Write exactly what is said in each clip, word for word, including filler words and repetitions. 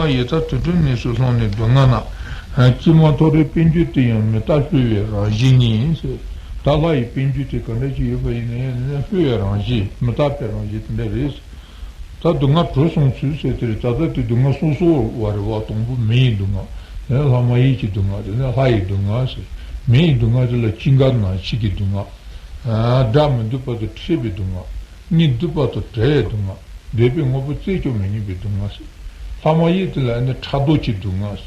ཡི་དྭགས་དུད་འགྲོའི་གནས་སུ་ལྷུང་ནས་སྡུག་བསྔལ་ན། ཀྱེ་མ་མཐོ་རིས་དཔལ་འབྱོར་དེ་ཡང་མི་རྟག་བསླུ་བའི་རང་བཞིན་ཉིད་ཟེར། ད་ལྷ་ཡི་དཔལ་འབྱོར་དེ་ག་འདྲ་ཞིག་ཡོད་པ་ཡིན་ན་ཡང་བསླུ་བའི་རང་བཞིན་མི་རྟག་པའི་རང་བཞིན་དེ་འདྲ་རེད། ད་སྡུག་བསྔལ་དྲུག་གསུངས་ཚུལ་ཟེར་དེ་རེད། ད་ལྟ་དེ་སྡུག་བསྔལ་སོ་སོ་བ་རེད་བ། དང་པོ་མི་ཡི་སྡུག་བསྔལ། དེ་ནས་ལྷ་མ་ཡིན་གྱི་སྡུག་བསྔལ། དེ་ནས་ལྷ་ཡི་སྡུག་བསྔལ་ཟེར། མི་ཡི་སྡུག་བསྔལ་དེ་ལ་ཅི་འགའ་ན་འཆི་གི་སྡུག་བསྔལ། དགྲ་མི་འདོད་པ་དང་འཕྲད་པའི་སྡུག་བསྔལ། གཉེན་སྡུག་པ་དང་བྲལ་བའི་སྡུག་བསྔལ། འདོད་པའི་དངོས་པོ་བཙལ་ཀྱང་མི་རྙེད་པའི་སྡུག་བསྔལ་ཟེར། ལྷ་མ་ཡིན་དེ་ལ་ནི་ཕྲག་དོག་གི་སྡུག་བསྔལ་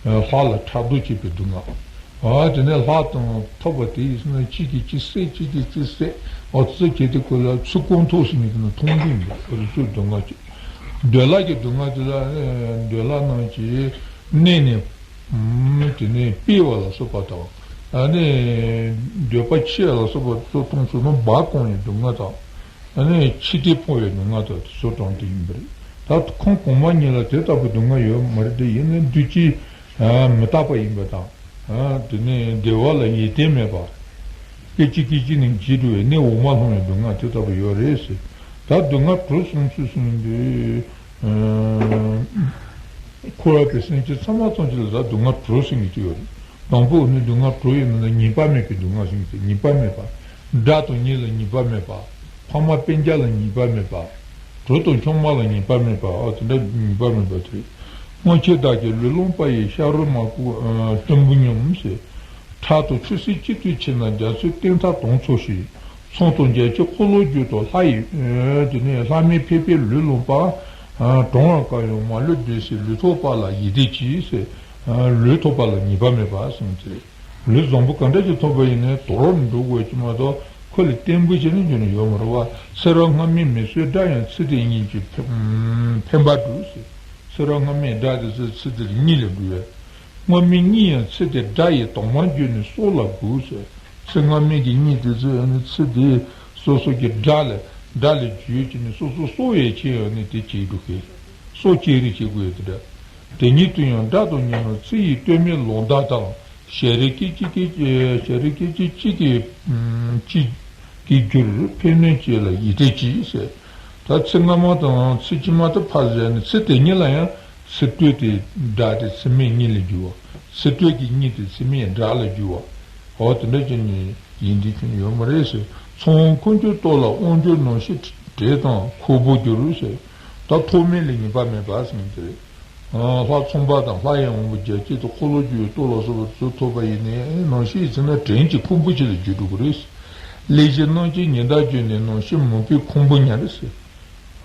ཟེར། ལྷ་ལ་ཕྲག་དོག་བྱེད་པའི་སྡུག་བསྔལ། ཨ་དེ་ནས་ལྷ་དང་ཐུབ་པ་དེ་ཡིས་ན་གཅིག་གིས་གཅིག་བསད། གཅིག་གིས་གཅིག་བསད། ཨོ་ཙི་གེ་དེ་ཁོ་ལ་ཚུར་ཁོང་ཐོག་སུ་ནས་དེ་ན་མཐོང་གིན་འདུག་རི་ཚུར་སྡུག་བསྔལ་གྱི། འདོད་ལྷ་གི་སྡུག་བསྔལ་དེ་ལ་འདོད་ལྷ་རྣམས་ཀྱིས་གནས་ནས་དེ་ནས་སྤེལ་བ་ལ་སོགས་པ་དང་། ཨ་ནི་འདོད་པ་ཆེ་ལ་སོགས་པ་ཚོ་མཐོང་ཚུལ་ན་སྦ་བཀོང་བའི་སྡུག་བསྔལ་དང་། ཨ་ནི་འཆི་ལྟས་ཕོངས་པའི་སྡུག་བསྔལ་དང་དེ་ཚོ་དྲངས་ཏེ་ཡིན་པ་རེད། ད་ཁོང་གོང་མ་གཉིས་ལ་དེ་ལྟ་བུའི་སྡུག་བསྔལ་ཡོད་མ་རེད་དེ། ཡིན་ནའི་འདུས་བྱས་མི་རྟག་པ་ཡིན་པ་དང་། དེ་ནས་བདེ་བ་ལ་ཡིད་བརྟན་མེད་པ། སྐད་ཅིག་སྐད་ཅིག་ནས་འཇིག་འགྲོ་བའི་གནས་འོག་མ་ལྷུང་བའི་སྡུག་བསྔལ་དེ་ལྟ་བུ་ཡོད་རེད་ཟེར། ད་སྡུག་བསྔལ་དྲུག་གསུངས་ཚུལ་གསུངས་དུས། འཁོར་བ་པའི་སེམས་ཅན་ཚང་མ་ཙམ་ཅིག་ལ་ད་སྡུག་བསྔལ་དྲུག་ཟེར་མཁན་ཅིག་ཡོད་རེད། དང་པོ་ནི་སྡུག་བསྔལ་དྲུག་ཡོད་ན་ཉེས་པ་མེད་པའི་སྡུག་བསྔལ་ཟེར་མཁན་ཅིག་ཉེས་པ་མེད་པ། དགྲ་དང་ཉེ་ལ་ཉེས་པ་མེད་པ། ཕ་མ་སྤུན་ཀྱག་ལ་ཉེས་པ་མེད་པ། གྲོགས་དང་ཆུང་མ་ལ་ཉེས་པ་མེད་པ། ཨ་དེ་འདྲ་ཉེས་པ་མེད་པ་དེ་རེད། སྔོན་ཆད་བདག་གི་ལུས་བླངས་པ་ཡི། ཤ་རུས་མར་ཁུ་ཨ་གཏུམ་པོ་སྙོམས་ཟེར། ཁྲག་དང་ཆུ་སེར་གཅིག་ཏུ་ཕྱེ་ན། རྒྱ་མཚོའི་སྟེང་ཐག་དོང་ཚོ་བཞིན། ཚོང་དང་རྒྱལ་ཆེན་འཁོར་ལོས་སྒྱུར་དང་། ལྷ་ཡི་ཨ་དེ་ནས་ལྷ་མིན་ཕལ་པའི་ལུས་བླངས་པ། ཨ་གྲོང་བར་དཀར་ཡང་མ་ལུས་བདེ་ཟེར། ལུས་ཐོབ་པ་ལ་ཡིད་བདེ་གྱིས་ཟེར། ཨ་ལུས་ཐོབ་པ་ལ་ཉེས་པ་མེད་པ་གསུངས་ཏེ། ལུས་བཟང་པོ་ག་འདྲ་ཞིག་ཐོབ་པ་ཡིན་ནའི་དོར་འགྲོ་དགོས་ཀྱི་མ་གཏོགས་ཁོ་ལས་བརྟན་པོ་བྱས་ནས་འགྱུར་ནི་ཡོད་མ་རེད་བ། ཚེ་རབས་སྔ་མའི་མི་གསོད་དགྲ་ཡང་། ཚེ་འདིའི་གཉེན་གྱིས་ཕན་པ་སྒྲུབ་ཟེར། ཚེ་རབས་སྔ་མའི་དགྲ་དེ་ཚོ་ཚེ་འདིར་གཉེན་ལ་འགྲོ་བས། སྔ་མའི་གཉེན་ཡང་ཚེ་འདིའི་དགྲ་ཡི། དོགས་མ་གྱུར་ནས་སྲོག་ལ་སྒུག་ཟེར། ཚེ་སྔ་མའི་གི་གཉེན་དེ་ཚོ་ཡང་ནི་ཚེ་འདིའི་སོ་སོ་གི་དགྲ་ལ་དགྲ་ལ་འགྱུར་གྱི་ནི་སོ་སོ་སྲོག་ཡང་ཆད་ཡང་ནི་དེ་བྱེད་འགྲོ་གི། སྲོག་བཅད་རེས་བྱེད་དགོས་ཡོད་དེ་འདྲ། དེ་ཉིད་དུ་ཡང་དགྲ་དང་ཉེ་རུང་ཚེ་ཡི་ལྟོས་མེད་ལོ་ཟླ་དང་། ཞལ་རས་སྐད་ཅིག་སྐད་ཅིག་ཞལ་རས་སྐད་ཅིག་གཅིག་གིས་ཅིག་གིས་བསྒྱུར། ཕན་གནོད་བཅས་ལ་ཡིད་བརྟན་གྱིས་ཟེར། ད་ཚེ་སྔ་མ་དང་ཚེ་ཕྱི་མ་དེ་ཕར་བཞག་ནས་ཚེ་དེ་ཉིད་ལ་ཡང་ཚེ་སྟོད་དེ་དགྲ་དེ་ཚེ་སྨད་གཉེན་ལ་འགྱུར་བ། ཚེ་སྟོད་ཀྱི་གཉེན་དེ་ཚེ་སྨད་དགྲ་ལ་འགྱུར་བ། འོ་དེ་འདྲ་བྱས་ནས་ཡིན་དུས་ཁྱོན་ཡོད་མ་རེད་ཟེར། ཚོང་འཁོར་འགྱུར་ལྟོ་ལ་དབང་གྱུར། ནོར་ཕྱུགས་བྲེ་དང་ཁུར་པོ་འགྱུར་ཟེར། ད་ཐོགས་མེད་ལ་ཉེས་པ་མེད་པ་ཟེར་མཁན་དེ་རེད། ལྷ་ཚངས་པ་དང་ལྷ་ཡི་དབང་པོ་རྒྱལ་བྱེད་དང་འཁོར་ལོས་སྒྱུར་བའི་ལྟོ་ལ་སོགས་པ་དེ་ཚོ་ཐོབ་པ་ཡིན་ནའི་ནང་བཞིན་ཡིན་ཟེར་ན་བྲན་གྱི་ཁུར་པོ་ཆེ་ལ་འགྱུར་འགྲོ་གི་རེད། གླེན་གཞི་རྣམས་ཀྱིས་ཉི་ཟླ་བསྒྱུར་ནས། ནང་བཞིན་མུན་པའི་ཁུང་བུ་ཉར་ཟེར།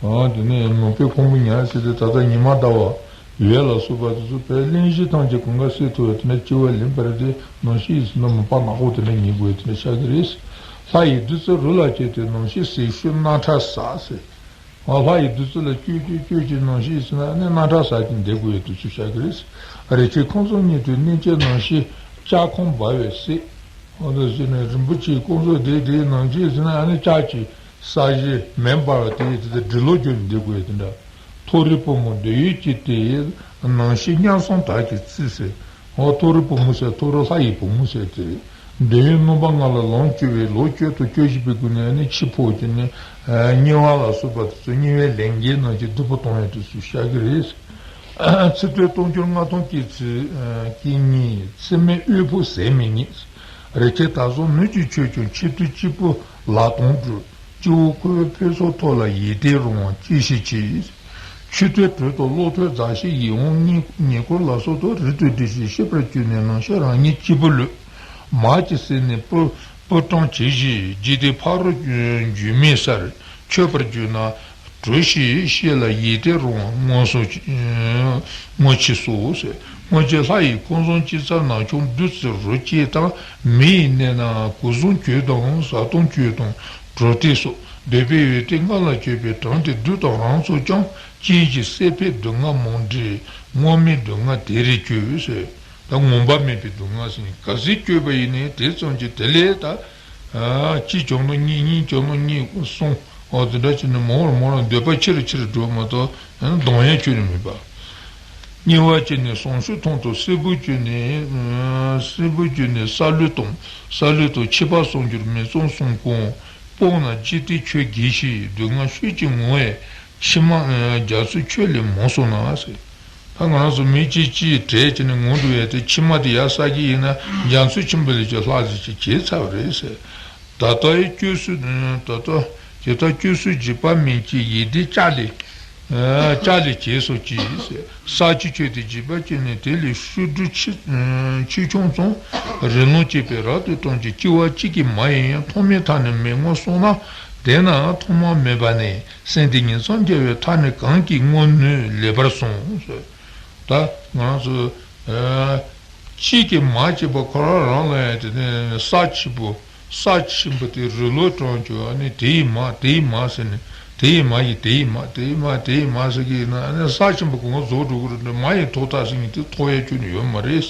ཨ་དེ་ནས་མུན་པའི་ཁུང་བུ་ཉར་ཟེར་དེ་ད་ལྟ་ཉི་མ་ཟླ་བ་འོད་ལ་སོགས་པ་དེ་ཚོ་བས་གླེན་གཞི་ཐམས་ཅད་གང་ག་སེལ་ཐུབ་པའི་དེ་འདྲ་སྐྱེ་བ་ལེན་པ་རེད་དེ། ནང་བཞིན་ཡིན་ཟེར་ན་མུན་པ་ནག་པོ་དེ་འདྲ་ཉར་དགོས་དེ་འདྲ་ཆགས་ཀྱི་རེད། ལྷ་ཡི་བདུད་རྩི་རོ་ལ་བཅས་ཏེ། ནང་བཞིན་ཟེར་ཤུལ་རྣག་ཁྲག་ཟག་ཟེར། ལྷ་ཡི་བདུད་རྩི་ལ་བཅོས་བཅོས་བཅོས་ཀྱི་ནང་བཞིན་ཡིན་ཟེར་ན་ནི་རྣག་ཁྲག་ཟག་གི་བསྡད་དགོས་ཡོད་དུས་ཚོད་ཆགས་ཀྱི་རེད། རི་ཁྲོད་ཁང་བཟང་ཉིད་དུ་གནས་བཅས། ནང་བཞིན་ལྕགས་ཁང་འབར་བའི་གསེབ། འོ་དེ་བཞིན་ནི་རིན་པོ་ཆེའི་ཁང་བཟང་དེ་དེའི་ནང་བཞིན་ཡིན་ཟེར་ན་ནི་ལྕགས་ཀྱི་ས་གཞི་མེ་འབར་བ་དེ་ཡི་དེ་དེ་འབྲི་ལོག་གྱུར་ནས་བསྡད་དགོས་ཡོད་དེ་འདྲ། མཐོ་རིས་བུ་མོ་འདོད་ཡོན་གྱི་དེ་ཡི། ནང་བཞིན་ཉམ་སྲང་དར་གྱི་རྩི་ཟེར། འོ་མཐོ་རིས་བུ་མོ་ཟེར་མཐོ་རིས་ལྷ་ཡི་བུ་མོ་ཟེར་དེ་རེད། འདོད་ཡོན་རྣམ་པ་ལྔ་ལ་ལོངས་སྤྱོད་པའི་ལོངས་སྤྱོད་དང་སྤྱོད་བཞིན་པའི་སྒོ་ནས་ནི་འཆི་འཕོ་གྱི་ནི་དམྱལ་བ་ལ་སོགས་པ་དེ་ཚོ་དམྱལ་བའི་ལས་མཁན་རྣམས་ཀྱི་སྡུག་པོ་གཏོང་ཡོད་དུས་སུ་ཤར་གྱི་རེད། ཚེ་སྟོད་ལྟོ་འགྱུར་རྣག་ཐུང་གི་ཚེ་གི་གཉིད། ཚེ་སྨད་དབུལ་པོ་ཟད་མི་ཉིད། རི་ཁྲོད་དར་བཟང་ནུས་ཀྱིས་ཆོད་ཀྱང་། འཆི་བདུད་གཅིག་པུ་ལག་སྟོང་སྒྲུབ། སྤྱི་བོ་ཁོལ་ཕུད་ཚོགས་ཐོག་ལ། ཡིད་བརྟན་རང་དབང་ཅི་ཞིག་མཆིས། མཆུ་ཏོའི་དྲོད་དང་གློ་ཐོག་རྫ་ཤིང་ཡིད་འོང་ཉེ་ཉེ་འཁོར་ལ་སོགས་དང་། རི་དང་འབྲི་ཤིང་ཤེས་པར་གྱུར་ནས། ནང་བཞིན་རང་ཉིད་གཅིག་པུ་ལུས། མར་གྱི་གསེབ་ནས་སྤུར་སྤུར་སྐྲངས་ཇི་བཞིན། འཇིག་རྟེན་ཕ་རོལ་འགྱུར་མེད་སར། འཆོལ་པར་གྱུར་ན་གྲོལ་ཞིག་ཤེས་ལ། ཡིད་བརྟན་རང་དབང་མངོན་སུམ་མངོན་མཆིས་སོ་ཟེར། སྔོན་ཆད་ལྷ་ཡི་ཁང་བཟང་ཅིག་རྩར་ནག་ཆུང་བདུད་རྩི་རོ་བཅས་དང་། མི་ཡི་གནས་ན་གོས་བཟང་གྱོན་དང་། བཟའ་བཏུང་གྱོན་དང་གྲོ་སྟེགས་སོགས། འདོད་པའི་འོས་ཏེ་ལྔ་ལ་སྤྱོད་པའི་གྲངས་དེ། བདུད་དང་རང་ཚོགས་ཀྱང་། རྐྱེན་གྱིས་སྲེག་ཕེབས་སྡུག་བསྔལ་མང་འདྲེས། སྔོན་མེད་སྡུག་བསྔལ་དེ་རེ་སྤྱོད་ཟེར། ད་ངོམས་པ་མེད་པའི་སྡུག་བསྔལ་ཟེར་ནས་ག་ཚོད་སྤྱོད་པ་ཡིན་ནའི་དེ་ཙམ་གྱིས་དེ་ལས་ད། གཅིག་བྱུང་ན་གཉིས། གཉིས་བྱུང་ན་གཉིས་གསུམ། འོ་དེ་འདྲ་བྱས་ནས་མང་རུ་མང་རུ་འདོད་པ་ཆེ་རུ་ཆེ་རུ་འགྲོ་བ་མ་གཏོགས་ལྡང་ཡ་ཁྱོན་ནས་མེད་པ། དམྱལ་བ་བཅས་ནས་ཟངས་གཞོང་ཐང་དུ། སྲིན་བུ་གྱུར་ནས་སྲིན་བུ་གྱུར་ནས་ས་ལུད་དང་། ས་ལུད་དང་ཕྱི་པ་གསུམ་གྱུར། མི་གཙང་གསུམ་གང་སྤངས་ན། འཇིག་རྟེན་ཆོས་བགྱིས་ཤིང་སྡུག་བསྔལ་ཤོས་ཀྱིས་ངུ་བས། ཕྱི་མ་རྒྱ་མཚོའི་ཆུ་ལས་མང་སོང་ན་ཟེར། ད་ང་རང་ཚོ་མི་གཅིག་གཅིག་བྲེལ་བྱས་ནས་ངུ་འགྲོ་ཡས་དེ་ཕྱི་མ་དེ་ཡར་བསགས་ཀྱི་ཡིན་ན་རྒྱ་མཚོ་ཆེན་པོ་ལས་ཀྱང་ལྷག་ཙམ་ཅིག་བྱས་ཚར་བ་རེད་ཟེར། ད་ལྟ་ཡི་སྐྱོ་སུ་ད་ལྟ་ཇི་ལྟར་སྐྱོ་སུ་འཇིགས་པ་མེད་ཀྱི་ཡིད་བདེ་ལྕགས་ལས་ལྕགས་ལས་བྱས་སོ་ཅི་ཟེར། ས་ཆུ་ཁྱོད་དེ་འཇིགས་པ་སྐྱེས་ནས་དེ་ལས་ཤུགས་འགྲོས་ཆེ་ཆེ་ཆུང་ཙམ་རིང་ལོང་སྐྱེས་པས་རབ་ཏུ་དྲངས་ཀྱི་སྐྱེ་བ་གཅིག་གིས་མ་ཡིན་ཡང་ཐོག་མའི་མཐའ་ནས་མི་ངོ་སོང་ན་དེ་ན་ཐོག་མ་མེད་པ་ནས། སེམས་དེ་ཉིད་མཚམས་སྦྱར་བའི་མཐའ་ནི་གང་གིས་བསྔོ་ནུས་ལེགས་པར་གསུངས་སོ། ད་ང་རང་ཚོ་ཨ་གཅིག་གིས་མ་བྱས་པ་ཁོ་རང་རང་ལ་ཡང་དེ་ནས་ས་ཆེན་པོ་ས་ཆེན་པོ་དེ་རི་ལོ་གྲོང་ཆོག་ཨ་ནི་དེ་ཡིས་མ་དེ་ཡིས་མ་ཟེར་ནས་དེ་ཡིས་མ་ཡིས་དེ་ཡིས་མ་དེ་ཡིས་མ་དེ་ཡིས་མ་ཟེར་གི་ཡིན་ན་ཨ་ནི་ས་ཆེན་པོ་གང་ག་རྫོགས་འགྲོ་གི་རེད་འདྲ་མ་ཡིས་ཐོག་ཐག་ཟེར་མཁན་དེ་ཐོག་ཡ་ཁྱོན་ནས་ཡོད་མ་རེད།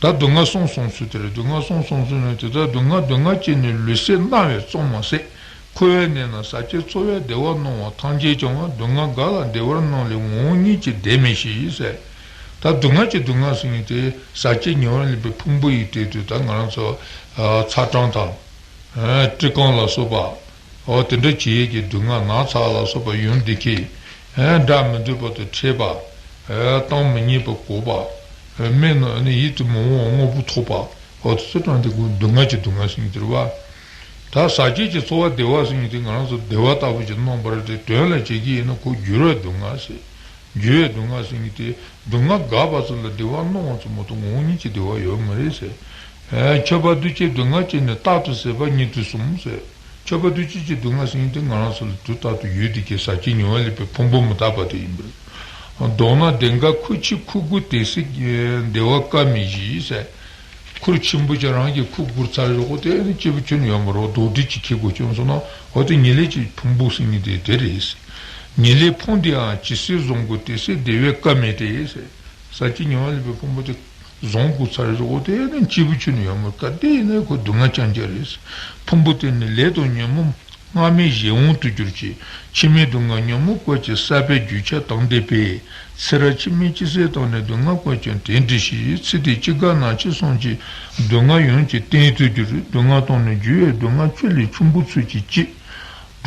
ད་སྡུག་བསྔལ་གསུམ་གསུངས་ཚུལ་དེ་རེད། སྡུག་བསྔལ་གསུམ་གསུངས་ཚུལ་ནི་དེ་ལྟར་སྡུག་བསྔལ་སྡུག་བསྔལ་སྐྱེས་ནས་ལུས་སེམས་སྣང་བས་བཙོང་མ་ཟད། འཁོར་བའི་གནས་ན་ཟག་བཅས་འཚོ་བའི་བདེ་བ་སྣང་བ་ཐམས་ཅད་ཀྱང་སྡུག་བསྔལ་ག་ལ་བདེ་བར་སྣང་ལས་ངོ་བོ་ཉིད་ཀྱིས་འདས་མིན་ཞེས་ཟེར། ད་སྡུག་བསྔལ་གྱི་སྡུག་བསྔལ་ཟེར་མཁན་དེ་ཟག་བཅས་ཉེ་བར་ལེན་པའི་ཕུང་པོ་ཡི་སྟེང་དུ་ད་ང་རང་ཚོ་ཚ་གྲང་དང་། ཨ་སྤྲི་རྐང་ལ་སོགས་པ། འོ་དེ་འདྲ་བྱེད་ཡས་ཀྱི་སྡུག་བསྔལ། ནགས་ཚལ་ལ་སོགས་པ་ཡུལ་འདི་ཁའི། ཨ་སྒྲ་མི་འདོད་པ་དང་འཕྲད་པ། ཨ་གཏམ་མི་སྙན་པ་གོ་བ། ཨ་མིག་ནི་ཡིད་དུ་མི་འོང་བ་དངོས་པོ་ཐོབ་པ། འོ་དེ་ཚོ་གྲངས་དེ་ཀུན་སྡུག་བསྔལ་གྱི་སྡུག་བསྔལ་ཟེར་མཁན་དེ་རེད་བ། ད་ཟག་བཅས་ཀྱི་འཚོ་བ་བདེ་བ་ཟེར་མཁན་དེ་ང་རང་ཚོ་བདེ་བ་ལྟ་བུ་ཅིག་སྣང་བ་རེད་དེ་དོན་ལ་བྱེད་ཀྱི་ཡིན་ན་ཁོ་འགྱུར་བའི་སྡུག་བསྔལ་ཟེར། འགྱུར་བའི་སྡུག་བསྔལ་ཟེར་མཁན་དེ་སྡུག་བསྔལ་འགགས་པ་ཙམ་ལ་བདེ་བ་སྣང་བ་ཙམ་མ་གཏོགས་ངོ་བོ་ཉིད་ཀྱི་བདེ་བ་ཡོད་མ་རེད་ཟེར། ཨེ་ཁྱབ་པ་འདུ་བྱེད་སྡུག་བསྔལ་གྱིས་ནི་རྟག་ཏུ་ཟད་པ་ཉིད་དུ་གསུངས་ཟེར། ཁྱབ་པ་འདུ་བྱེད་ཀྱི་སྡུག་བསྔལ་ཟེར་མཁན་དེ་ང་རང་ཚོ་ལ་དུས་རྟག་ཏུ་ཡོད་དེ་ཀྱི་ཟག་བཅས་ཉེ་བར་ལེན་པའི་ཕུང་པོ་མི་རྟག་པ་དེ་ཡིན་པས། མདོར་ན་གདེངས་ཀ་ཁུར་ཆེ་ཁུར་དགུ་དེ་སྲིད་བདེ་བ་སྐབས་མེད་བཞི་ཟེར། ཁུར་ཆེན་པོ་ཅིག་རང་གིས་ཁུར་བསྒུར་ཚར་ཞོག་གོ་དེ་ནི་སྐྱིད་པོ་ཁྱོན་ཡོད་མ་རེད། རྡོག་སྒྲིལ་གྱི་ཁེ་གོ་བྱུང་སོང་ན་འོ་དེ་ཉེར་ལེན་གྱི་ཕུང་པོ་ཟེར་མཁན་དེ་དེ་རེད། ཉེར་ལེན་ཕུང་དེའང་ཇི་སྲིད་བཟུང་དགོས་དེ་སྲིད་བདེ་བའི་སྐབས་མེད་དེ་ཟེར། ཟག་བཅས་ཉེ་བར་ལེན་པའི་ཕུང་པོ་དེ་བཟུང་དགོས་ཚར་ཞོག་གོ་དེ་ནི་སྐྱིད་པོ་ཁྱོན་ཡོད་མ་རེད། ག་དེ་ཡིན་ན་ཁོ་སྡུག་བསྔལ་རྐྱང་རྐྱང་རེད། ཕུང་པོ་དེ་ནི་ལས་དང་ཉོན་མོངས། སྔ་མའི་གཞན་དབང་དུ་གྱུར་ཅིང་། ཕྱི་མའི་སྡུག་བསྔལ་ཉོན་མོངས་བཀོད་ཀྱིས་བསགས་པའི་རྒྱུ་ཆ་དང་ལྡན་པས། ཚེ་རབས་ཕྱི་མའི་ཅི་ཟད་དང་ནི། སྡུག་བསྔལ་བཀོད་ཀྱང་དེ་འདྲའི་ཕྱིར། ཚེ་འདིའི་སྐྱེ་རྒ་ན་འཆི་གསུམ་གྱི། སྡུག་བསྔལ་ཡོངས་ཀྱི་རྟེན་དུ་གྱུར། སྡུག་བསྔལ་དང་ནི་རྒྱུ་བའི་སྡུག་བསྔལ་ཆུ་ལས་ཆུན་པོ་ཚུད་ཀྱིས་སྐྱེས།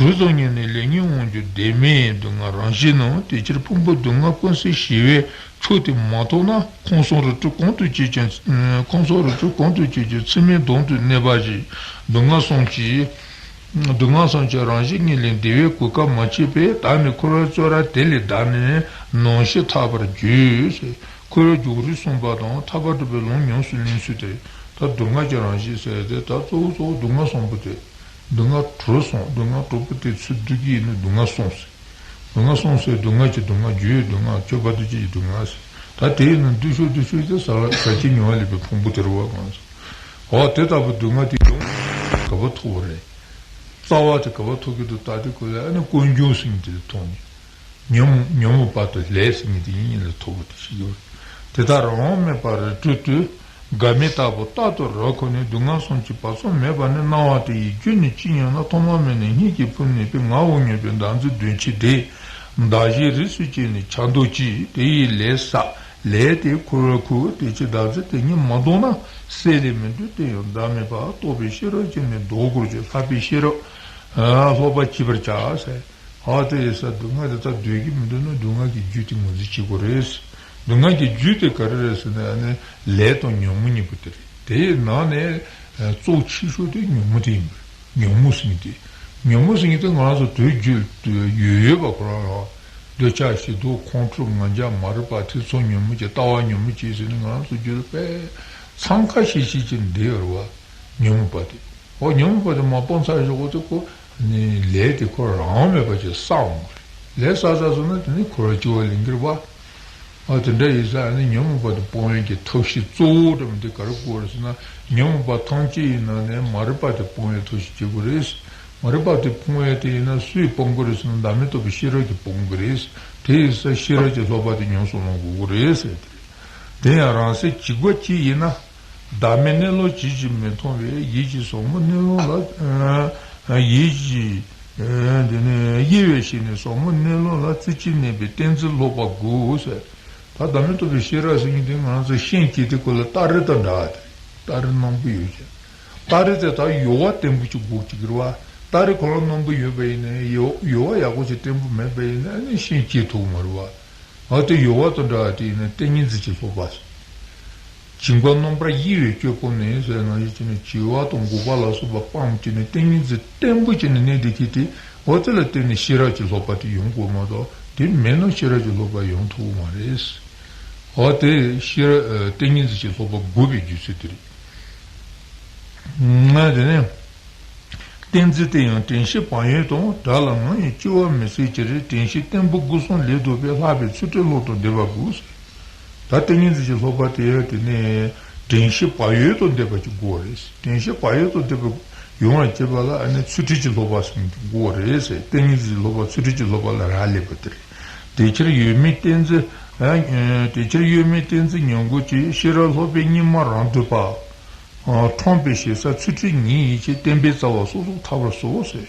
གྲོལ་ཙམ་ཉིད་ནི་ལས་ཉོན་མོངས་ཀྱི་བདེན་མེད་སྡུག་བསྔལ་རང་བཞིན་ནོ། དེ་ཕྱིར་ཕུང་པོའི་སྡུག་བསྔལ་ཀུན་ཟད་ཞི་བའི་ཆོས་དེ་མ་རྟོགས་ན། ཁམས་གསུམ་རིགས་དྲུག་གང་དུ་སྐྱེས་ཀྱང་། ཁམས་གསུམ་རིགས་དྲུག་གང་དུ་སྐྱེས་ཀྱང་ཚད་མེད་དོན་དུ་གནས་པ་བཞིན། སྡུག་བསྔལ་གསུམ་གྱི། སྡུག་བསྔལ་གསུམ་གྱི་རང་བཞིན་ཉིད་ལས་འདས་པའི་གོ་སྐབས་མ་མཆིས་པས། བདག་ནི་འཁོར་བའི་བཙོན་རར་དེ་ལས་བདའ་ནས་ནང་ཞིང་ཐར་པར་འགྱུར། འཁོར་བའི་རྒྱུ་རིགས་གསུངས་པ་དང་ཐར་པ་སྒྲུབ་པའི་ལམ་ཉམས་སུ་ལེན་ཚུལ་དེ་རེད། ད་སྡུག་བསྔལ་གྱི་རང་བཞིན་ཟེར་ཏེ་ད་གཙོ་བོ་གཙོ་བོ་སྡུག་བསྔལ་གསུམ་པོ་དེ། སྡུག་བསྔལ་དྲུག་གསུངས། སྡུག་བསྔལ་དྲུག་པོ་དེ་ཚུར་བསྡུ་གི་ཡིན་ན་སྡུག་བསྔལ་གསུམ་ཟེར། སྡུག་བསྔལ་གསུམ་ཟེར། སྡུག་བསྔལ་གྱི་སྡུག་བསྔལ། རྒྱུ་ཡི་སྡུག་བསྔལ། ཁྱབ་པ་འདུ་བྱེད་ཀྱི་སྡུག་བསྔལ་ཟེར། ད་དེ་ཡིན་ན་འདུ་ཤོག་འདུ་ཤོག་དེ་ཟག་ཟག་བཅས་ཉེ་བར་ལེན་པའི་ཕུང་པོ་དེ་རེད་བ། གང་ཟག་འོ་དེ་ལྟ་བུ་སྡུག་བསྔལ་དེ་ཡོང་ག་པར་ཐུག་པ་རེད། རྩ་བ་དེ་ག་པར་ཐུག་གི་འདུག་ད་དེ་ཁོ་ལ་ཨ་ནི་ཀུན་འབྱུང་ཟེར་མཁན་དེ་ལ་ཐུག་ནས། ཉོན་མོངས་ཉོན་མོངས་པ་དང་ལས་ཟེར་མཁན་དེ་གཉིས་ལ་ཐུག་པ་དེ་ཞིག་ཡོད། དེ་དག་རང་དབང་མེད་པར་རིགས་དྲུག་ཏུ། འགལ་མེད་ལྟ་བུ་རྟག་ཏུ་རབ་ཁོ་ནས། སྡུག་བསྔལ་གསུམ་གྱི་བར་མཚམས་མེད་པ་ནི། སྣང་བ་དེ་ཡི་རྒྱུ་ནི་ཅི་སྙམ་ན། ཐོག་མ་མེད་ནས་སྙིང་གི་ཕུ་ནུས་པའི། ངར་བ་མྱོས་པའི་བདག་འཛིན་གདོན་ཆེན་དེ། བདག་གཞན་རིགས་སུ་སྐྱེས་ནས་ཆགས་འདོད་ཀྱིས། དེ་ཡི་ལས་བསགས་ལས་དེ་འཁོར་བར་ཁུག་དེ་ཕྱིར་བདག་འཛིན་དེ་ཉིད་མ་བཟློག་ན། སྲེད་ལས་མི་འདོད་དེ་ཡང་བདག་མེད་པ། རྟོགས་པའི་ཤེས་རབ་ཀྱིས་ནི་བཟློག་དགོས་ཀྱི། ལྷག་པའི་ཤེས་རབ་སློབ་པ་བགྱིད་པར་བྱ་ཟེར། ཨ་དེ་ཡི་ས་སྡུག་བསྔལ་དེ་ད་འདོད་ཀྱི་མི་འདུག་ན་སྡུག་བསྔལ་གྱི་རྒྱུ་དེ་ངོས་འཛིན་བྱེད་དགོས་རེད། སྡུག་བསྔལ་གྱི་རྒྱུ་དེ་ག་རེ་རེད་ཟེར་ན་ཨ་ནི་ལས་དང་ཉོན་མོངས་གཉིས་པོ་དེ་རེད། དེའི་ནང་ནས་གཙོ་ཆེ་ཤོས་དེ་ཉོན་མོངས་དེ་ཡིན་པས། ཉོན་མོངས་ཟེར་མཁན་དེ། ཉོན་མོངས་ཟེར་མཁན་དེ་ང་རང་ཚོ་དུས་རྒྱུན་དུ་ཡོད་ཡོད་པ་ཁོ་རང་ལ། འདོད་ཆགས་ཞེ་སྡང་ཁོང་ཁྲོ་ང་རྒྱལ་མ་རིག་པ་ཐེ་ཚོམ་ཉོན་མོངས་ཀྱི་ལྟ་བ་ཉོན་མོངས་ཀྱི་ཟེར་ནས་ང་རང་ཚོ་རྒྱུད་ལ་དཔེ་འཚང་ཁ་ཤིག་ཤིག་ཅིག་འདི་ཡོད་རེད་བ། ཉོན་མོངས་པ་དེ། འོ་ཉོན་མོངས་པ་དེ་མ་སྤངས་ཚར་ཞོག་གོ་དེ་ཁོ་ནི་ལས་དེ་ཁོ་རང་མེད་པ་ཅིག་བསགས་འོང་གི་རེད། ལས་བསགས་ཚར་སོང་ན་དེ་ནི་འཁོར་བའི་སྐྱེ་བ་ལེན་གྱི་རེད་བ། ཨ་དེ་འདྲ་ཡིན་ཙང་ཨ་ནི་ཉོན་མོངས་པ་དེ་སྤོང་ཡས་ཀྱི་ཐབས་ཤེས་གཙོ་བོ་འདྲ་མི་འདི་ག་རེ་དགོས་རེད་ཟེར་ན། ཉོན་མོངས་པ་ཐམས་ཅད་ཡི་ནང་ནས་མ་རིག་པ་དེ་སྤོང་ཡས་ཐབས་ཤེས་བྱེད་དགོས་རེད། མ་རིག་པ་དེ་སྤོང་ཡས་དེ་ཡིན་ན་སུས་སྤོང་དགོས་རེད་ཟེར་ན་བདག་མེད་རྟོགས་པའི་ཤེས་རབ་ཀྱིས་སྤོང་དགོས་རེད། དེ་ཡིན་ཙང་ཤེས་རབ་ཀྱི་སློབ་པ་དེ་ཉམས་སུ་བླང་དགོས་ཀྱི་རེད་ཟེར་དེ་རེད། དེ་ཡང་རང་སེམས་བྱིས་པ་གཅིག་ཡིན་ན། བདག་མེད་གནས་ལུགས་ཇི་བཞིན་མི་མཐོང་བས། ཡིད་ཀྱི་ཟབ་མོ་གནས་ལུགས་ལ། ཡིད་ཀྱི་དེ་ནས་དབྱེ་བའི་ཞིང་ནས་ཟབ་མོ་གནས་ལུགས་ལ། རྩེ་གཅིག་གནས་པའི་ཏིང་འཛིན་ལྷོད་པ་དགོས་ཟེར། ད་བདག་མེད་རྟོགས་པའི་ཤེས་རབ་ཟེར་མཁན་དེ་ང་རང་ཚོ་ཤེས་བྱེད་དེ་ཁོ་ལ་སྟ་རེ་དང་འདྲ་བ་དེ་རེད། སྟ་རེ་རྣོན་པོ་ཡོད་ཀྱང་། སྟ་རེ་དེ་ད་ཡོ་བ་བརྟན་པོ་ཅིག་དགོས་ཀྱི་རེད་བ། སྟ་རེ་ཁོ་རང་རྣོན་པོ་ཡོད་པ་ཡིན་ན་ཡོ་ཡོ་བ་ཡག་པོ་ཅིག་བརྟན་པོ་མེད་པ་ཡིན་ན་ཨ་ནི་ཤེས་བྱེད་ཐུབ་མ་རེད་བ། ཨ་དེ་ཡོལ་བ་དང་འདྲ་བ་དེ་ཡིན་ན་ཏིང་ངེ་འཛིན་གྱི་ལྷོད་པ། བྱིང་བ་རྣམ་པར་གཡེང་བའི་སྤྱོད་པོ་ནི་ཟེར་ན་ཡིན་གྱི་ནི་བྱིང་བ་དང་འགུགས་པ་ལ་སོགས་པ་སྤངས་ཀྱི་ནི་ཏིང་ངེ་འཛིན་བརྟན་པོ་བྱས་ནས་གནས་བསྡད་མཁན་དེ་འོ་དེ་ལ་བརྟེན་ནས་ཤེས་རབ་ཀྱི་ལྷོད་པ་དེ་ཡོང་དགོས་མ་གཏོགས་དེ་མེད་ན་ཤེས་རབ་ཀྱི་ལྷོད་པ་ཡོང་ཐུབ་ཀྱི་མ་རེད། འོ་དེ་ཤེས་རབ་ཏིང་ངེ་འཛིན་གྱི་ལྷོད་པ་དགོས་པའི་རྒྱུ་མཚན་དེ་རེད། ང་དེ་ནས། ཏིང་འཛིན་དེ་ཡང་དྲན་ཤེས་བག་ཡོད་དང་བྲལ་ལ་ངང་ཡང་སྐྱེ་བ་མི་སྲིད་ཀྱི་རེད། དྲན་ཤེས་བརྟན་པོ་སྒོ་གསུམ་ལས་ལྡོག་པའི་ལྷག་པའི་ཚུལ་ཁྲིམས་ལྷོད་དང་ལྡན་པ་དགོས། ད་ཏིང་ངེ་འཛིན་གྱི་ལྷོད་པ་དེ་ཡང་དེ་ནས་དྲན་ཤེས་བག་ཡོད་དང་ལྡན་པ་ཅིག་དགོས་རེད། དྲན་ཤེས་བག་ཡོད་དང་ལྡན་པ་ཡོང་བར་བྱེད་པ་ལ་ཨ་ནི་ཚུལ་ཁྲིམས་ཀྱི་ལྷོད་པ་ཟེར་གྱི་དགོས་རེད་ཟེར། ཏིང་ངེ་འཛིན་གྱི་ལྷོད་པ་ཚུལ་ཁྲིམས་ཀྱི་ལྷོད་པ་ལ་རག་ལས་པ་དེ་རེད། དེ་ཕྱིར་ཡོད་མེད་ཏིང་འཛིན། ཨ་དེ་ཕྱིར་ཡོད་མེད་ཏིང་འཛིན་ཉིད་དགོས་ཀྱི། ཤེས་རབ་ལྷོད་པས་སྙིགས་མ་རང་འདུལ་བ། ཨ་ཁྲོམ་པའི་ཞེ་ས་ཚུལ་ཁྲིམས་ཉིད་ཡིན་ཕྱིར། བསྟན་པའི་རྩ་བ་སོ་སོར་ཐར་པར་གསོལ་ཟེར།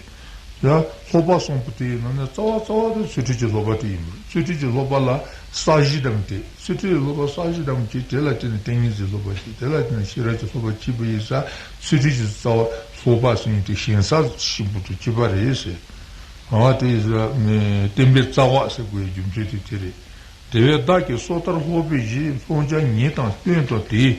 ཡ་ལྷོད་པ་གསུམ་པོ་དེ་ཡིན་ན་ནི་རྩ་བ་རྩ་བ་དེ་ཚུལ་ཁྲིམས་ཀྱི་ལྷོད་པ་དེ་ཡིན་པ་རེད། ཚུལ་ཁྲིམས་ཀྱི་ལྷོད་པ་ལ་ས་གཞི་བསྡམས་ཏེ། ཚུལ་ཁྲིམས་ཀྱི་ལྷོད་པ་ས་གཞི་བསྡམས་ཀྱིས་དེ་ལ་བརྟེན་ནས་ཏིང་ངེ་འཛིན་ལྷོད་པ་བྱེད། དེ་ལ་བརྟེན་ནས་ཤེས་རབ་ཀྱི་ལྷོད་པ་བྱེད་པ་ཡིན་ས། ཚུལ་ཁྲིམས་ཀྱི་རྩ་བ་ལྷོད་པ་ཟེར་མཁན་དེ་ཞིང་ས་གཤིན་པོ་དུ་སྐྱེས་པ་རེད་ཟེར། ཨ་དེ་ཡིན་ས་བསྟན་པའི་རྩ་བ་ཟེར་དགོས་རྒྱུ་མཚན་དེ་དེ་རེད། དེ་བས་བདག་གིས་སོ་ཐར་སློབ་པའི་གཞི་ལྷོད་བྱ་ཉིད་དང་སྟོན་ཏོ་དེ།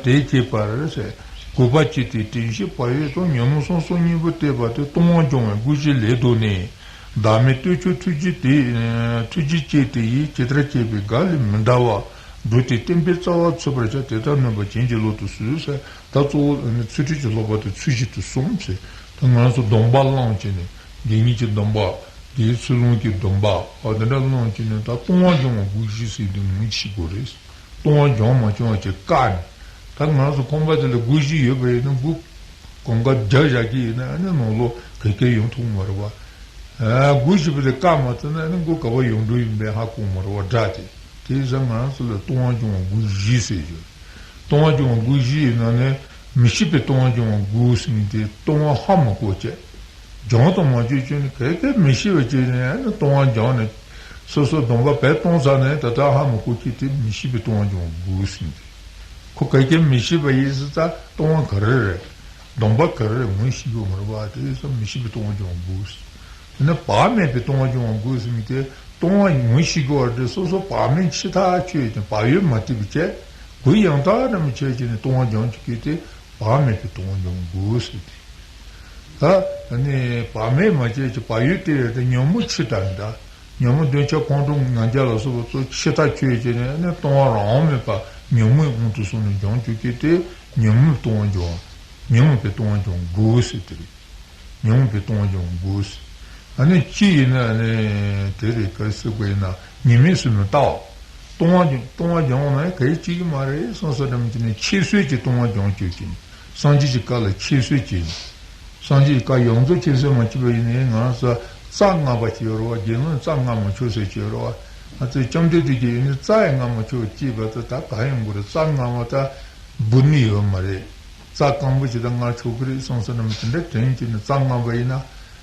དེ་བྱེད་པར་ཟེར། དགོས་པ་ཅི་སྟེ་དྲན་ཤེས་བག་ཡོད་དང་ཉོན་མོངས་སོ་སོ་གཉིས་པོ་གཏད་པ་སྟེ་ལྟུང་བ་སྦྱོང་བའི་དགོས་གཞི་ལས་ལྡོག་ནས། བདག་མེད་སྟོབས་ཆེན་ཐུགས་རྗེ་དེ། ཐུགས་རྗེ་ཅན་དེ་ཡིས་ཇི་ལྟར་བསྐྱེད་པའི་དགའ་ལས་མི་འདའ་བར་བགྲོད་དེ་བསྟན་པའི་རྩ་བ་འཚོལ་བར་བྱ། དེ་ལྟར་ནོན་པ་བྱིན་གྱིས་རློབ་ཏུ་གསོལ་ཟེར། ད་གཙོ་བོ་ཚུལ་ཁྲིམས་ཀྱི་ལྷོད་པ་དེ་ཚུལ་བཞིན་དུ་སྲུངས་ཟེར། ད་ང་ཚོ་སྡོམ་པ་བླངས་བྱས་ནས་དགེ་བསྙེན་གྱི་སྡོམ་པ། དེའི་ཚུལ་སློང་གི་སྡོམ་པ། འོ་དེ་འདྲ་སློང་བྱས་ནས་ད་ལྟུང་བ་སྦྱོང་བ་དགོས་གཞི་ཟེར་དུས་ངོས་ཤེས་དགོས་རེད། ལྟུང་བ་སྦྱོང་མ་བྱུང་བ་ཅིག་བཀག་ནས། ད་ང་ཚོ་ཁང་པ་དེ་ལ་སྒོ་བཞི་ཡོད་པ་ཡིན་ན་སྒོ་གང་ག་རྒྱབ་བཞག་གི་ཡིན་ན་ཨ་ནི་ནང་ལོགས་ག་གེ་ཡོང་ཐུབ་མ་རེད་བ། ཨ་སྒོ་བཞི་པོ་དེ་བཀག་མ་ཐུབ་ན་ཨ་ནི་སྒོ་ག་པར་ཡོང་འགྲོ་ཡིན་པའི་ཧ་གོ་མ་རེད་བ་སྒྲ་དེ། དེ་ཡིན་ཙང་ང་ཚོ་ལ་ལྟུང་བ་སྦྱོང་བ་དགོས་གཞི་ཟེར་ཡོད། ལྟུང་བ་སྦྱོང་བ་དགོས་གཞི་ཡིན་ན་ནི་མི་ཤེས་པའི་ལྟུང་བ་སྦྱོང་བ་དགོས་ཟེར་མཁན་དེ་ལྟུང་བ་ཧ་མ་གོ་བྱས། སྦྱོང་དང་མ་སྦྱོང་བྱས་ནས་གལ་ཏེ་མི་ཤེས་པ་བྱས་ནས་ཨ་ནི་ལྟུང་བ་སྦྱངས་ནས་སོ་སོ་སྡོམ་པ་བས་གཏོང་ཚར་ནས་ད་ལྟ་ཧ་མ་གོ་ཁྱེད་དེ་མི་ཤེས་པའི་ལྟུང་བ་སྦྱོང་དགོས་ཟིན་ཏེ། ཁོ་གལ་ཏེ་མི་ཤེས་པ་ཡིན་ཟེར་ཙང་ལྟུང་བ་ག་རེ་རེད། སྡོམ་པ་ག་རེ་རེད་ངོས་ཤེས་དགོས་མ་རེད་བ། དེ་ཡིན་ཙང་མི་ཤེས་པའི་ལྟུང་བ་སྦྱོང་དགོས་ཟིན། དེ་ནས་བག་མེད་པའི་ལྟུང་བ་སྦྱོང་དགོས་ཟིན་ཏེ་ལྟུང་བ་ངོས་ཤེས་དགོས་བ་དེ་སོ་སོ་བག་མེད་ཕྱི་ཐག་ཆོད་ཅིང་བག་ཡོད་མ་བཏུབ་པ་བྱས་གུ་ཡངས་དག་རིན་པོ་ཆེ་བྱས་ནས་ལྟུང་བ་སྦྱོང་བཅུག་གི་དེ་བག་མེད་པའི་ལྟུང་བ་སྦྱོང་དགོས་ཟིན་ཏེ། ད་ནི་བག་མེད་མ་བྱས་ཀྱི་བག་ཡོད་དེ་ཡོད་དེ་ཉོན་མོངས་ཕྱི་དང་འདྲ། ཉོན་མོངས་འདོད་ཆགས་ཁོང་ཁྲོ་ང་རྒྱལ་ལ་སོགས་པ་ཚོ་ཕྱི་ཐག་ཆོད་ཀྱི་ནས་ནི་ལྟུང་བ་རང་དབང་མེད་པ་ཉོན་མོངས་དབང་དུ་སོང་ནས་སྦྱོང་བཅུག་གི་དེ་ཉོན་མོངས་ལྟུང་བ་སྦྱོང་། ཉོན་མོངས་པའི་ལྟུང་བ་སྦྱོང་དགོས་ཟེར་དེ་རེད། ཉོན་མོངས་པའི་ལྟུང་བ་སྦྱོང་དགོས་ཟེར། ཨ་ནི་གཅིག་ཡིན་ན་ནི་དེ་རེད་ག་རེ་ཟེར་དགོས་ཡིན་ན་ཉེས་དམིགས་སུ་མི་ལྟ་བ། ལྟུང་བ་སྦྱོང་ལྟུང་བ་སྦྱོང་ན་གལ་ཆེ་གི་མ་རེད་བསམ་ས་འདྲ་མི་ཅི་ནས་ཁྱད་གསོད་ཀྱི་ལྟུང་བ་སྦྱོང་བཅུག་གི་ནི་སངས་རྒྱས་ཀྱི་བཀའ་ལ་ཁྱད་གསོད་བྱས་ནས། སངས་རྒྱས་ཀྱི་བཀའ་ཡོངས་རྫོགས་ཁྱད་གསོད་མ་བྱས་པ་ཡིན་ནའི་ང་རང་ཚོ་རྩ་སྔ་མ་བྱས་ཡོད་རེད་བ། དགེ་སློང་རྩ་སྔ་མ་མཆོག་ཟེར་བྱས་ཡོད་རེད་བ། ང་ཚོའི་བཅོམ་ལྡན་འདས་ཀྱིས་ཡིན་ནའི་རྩ་ཡི་སྔ་མ་མཆོག་ཅེས་པ་ད་ད་གང་ཡོང་དགོས་རེད། རྩ་སྔ་མ་ད་འབུ་ནི་ཡོད་མ་རེད། རྩ་སྐམ་པོ་ཅིག་ད་ང་ཆོག་གི་རེད་བསམ་ས་འདྲ་མི་དེ་འདྲ་དྲན་གྱི་ནི་རྩ་སྔ་མ་ཡིན་ན་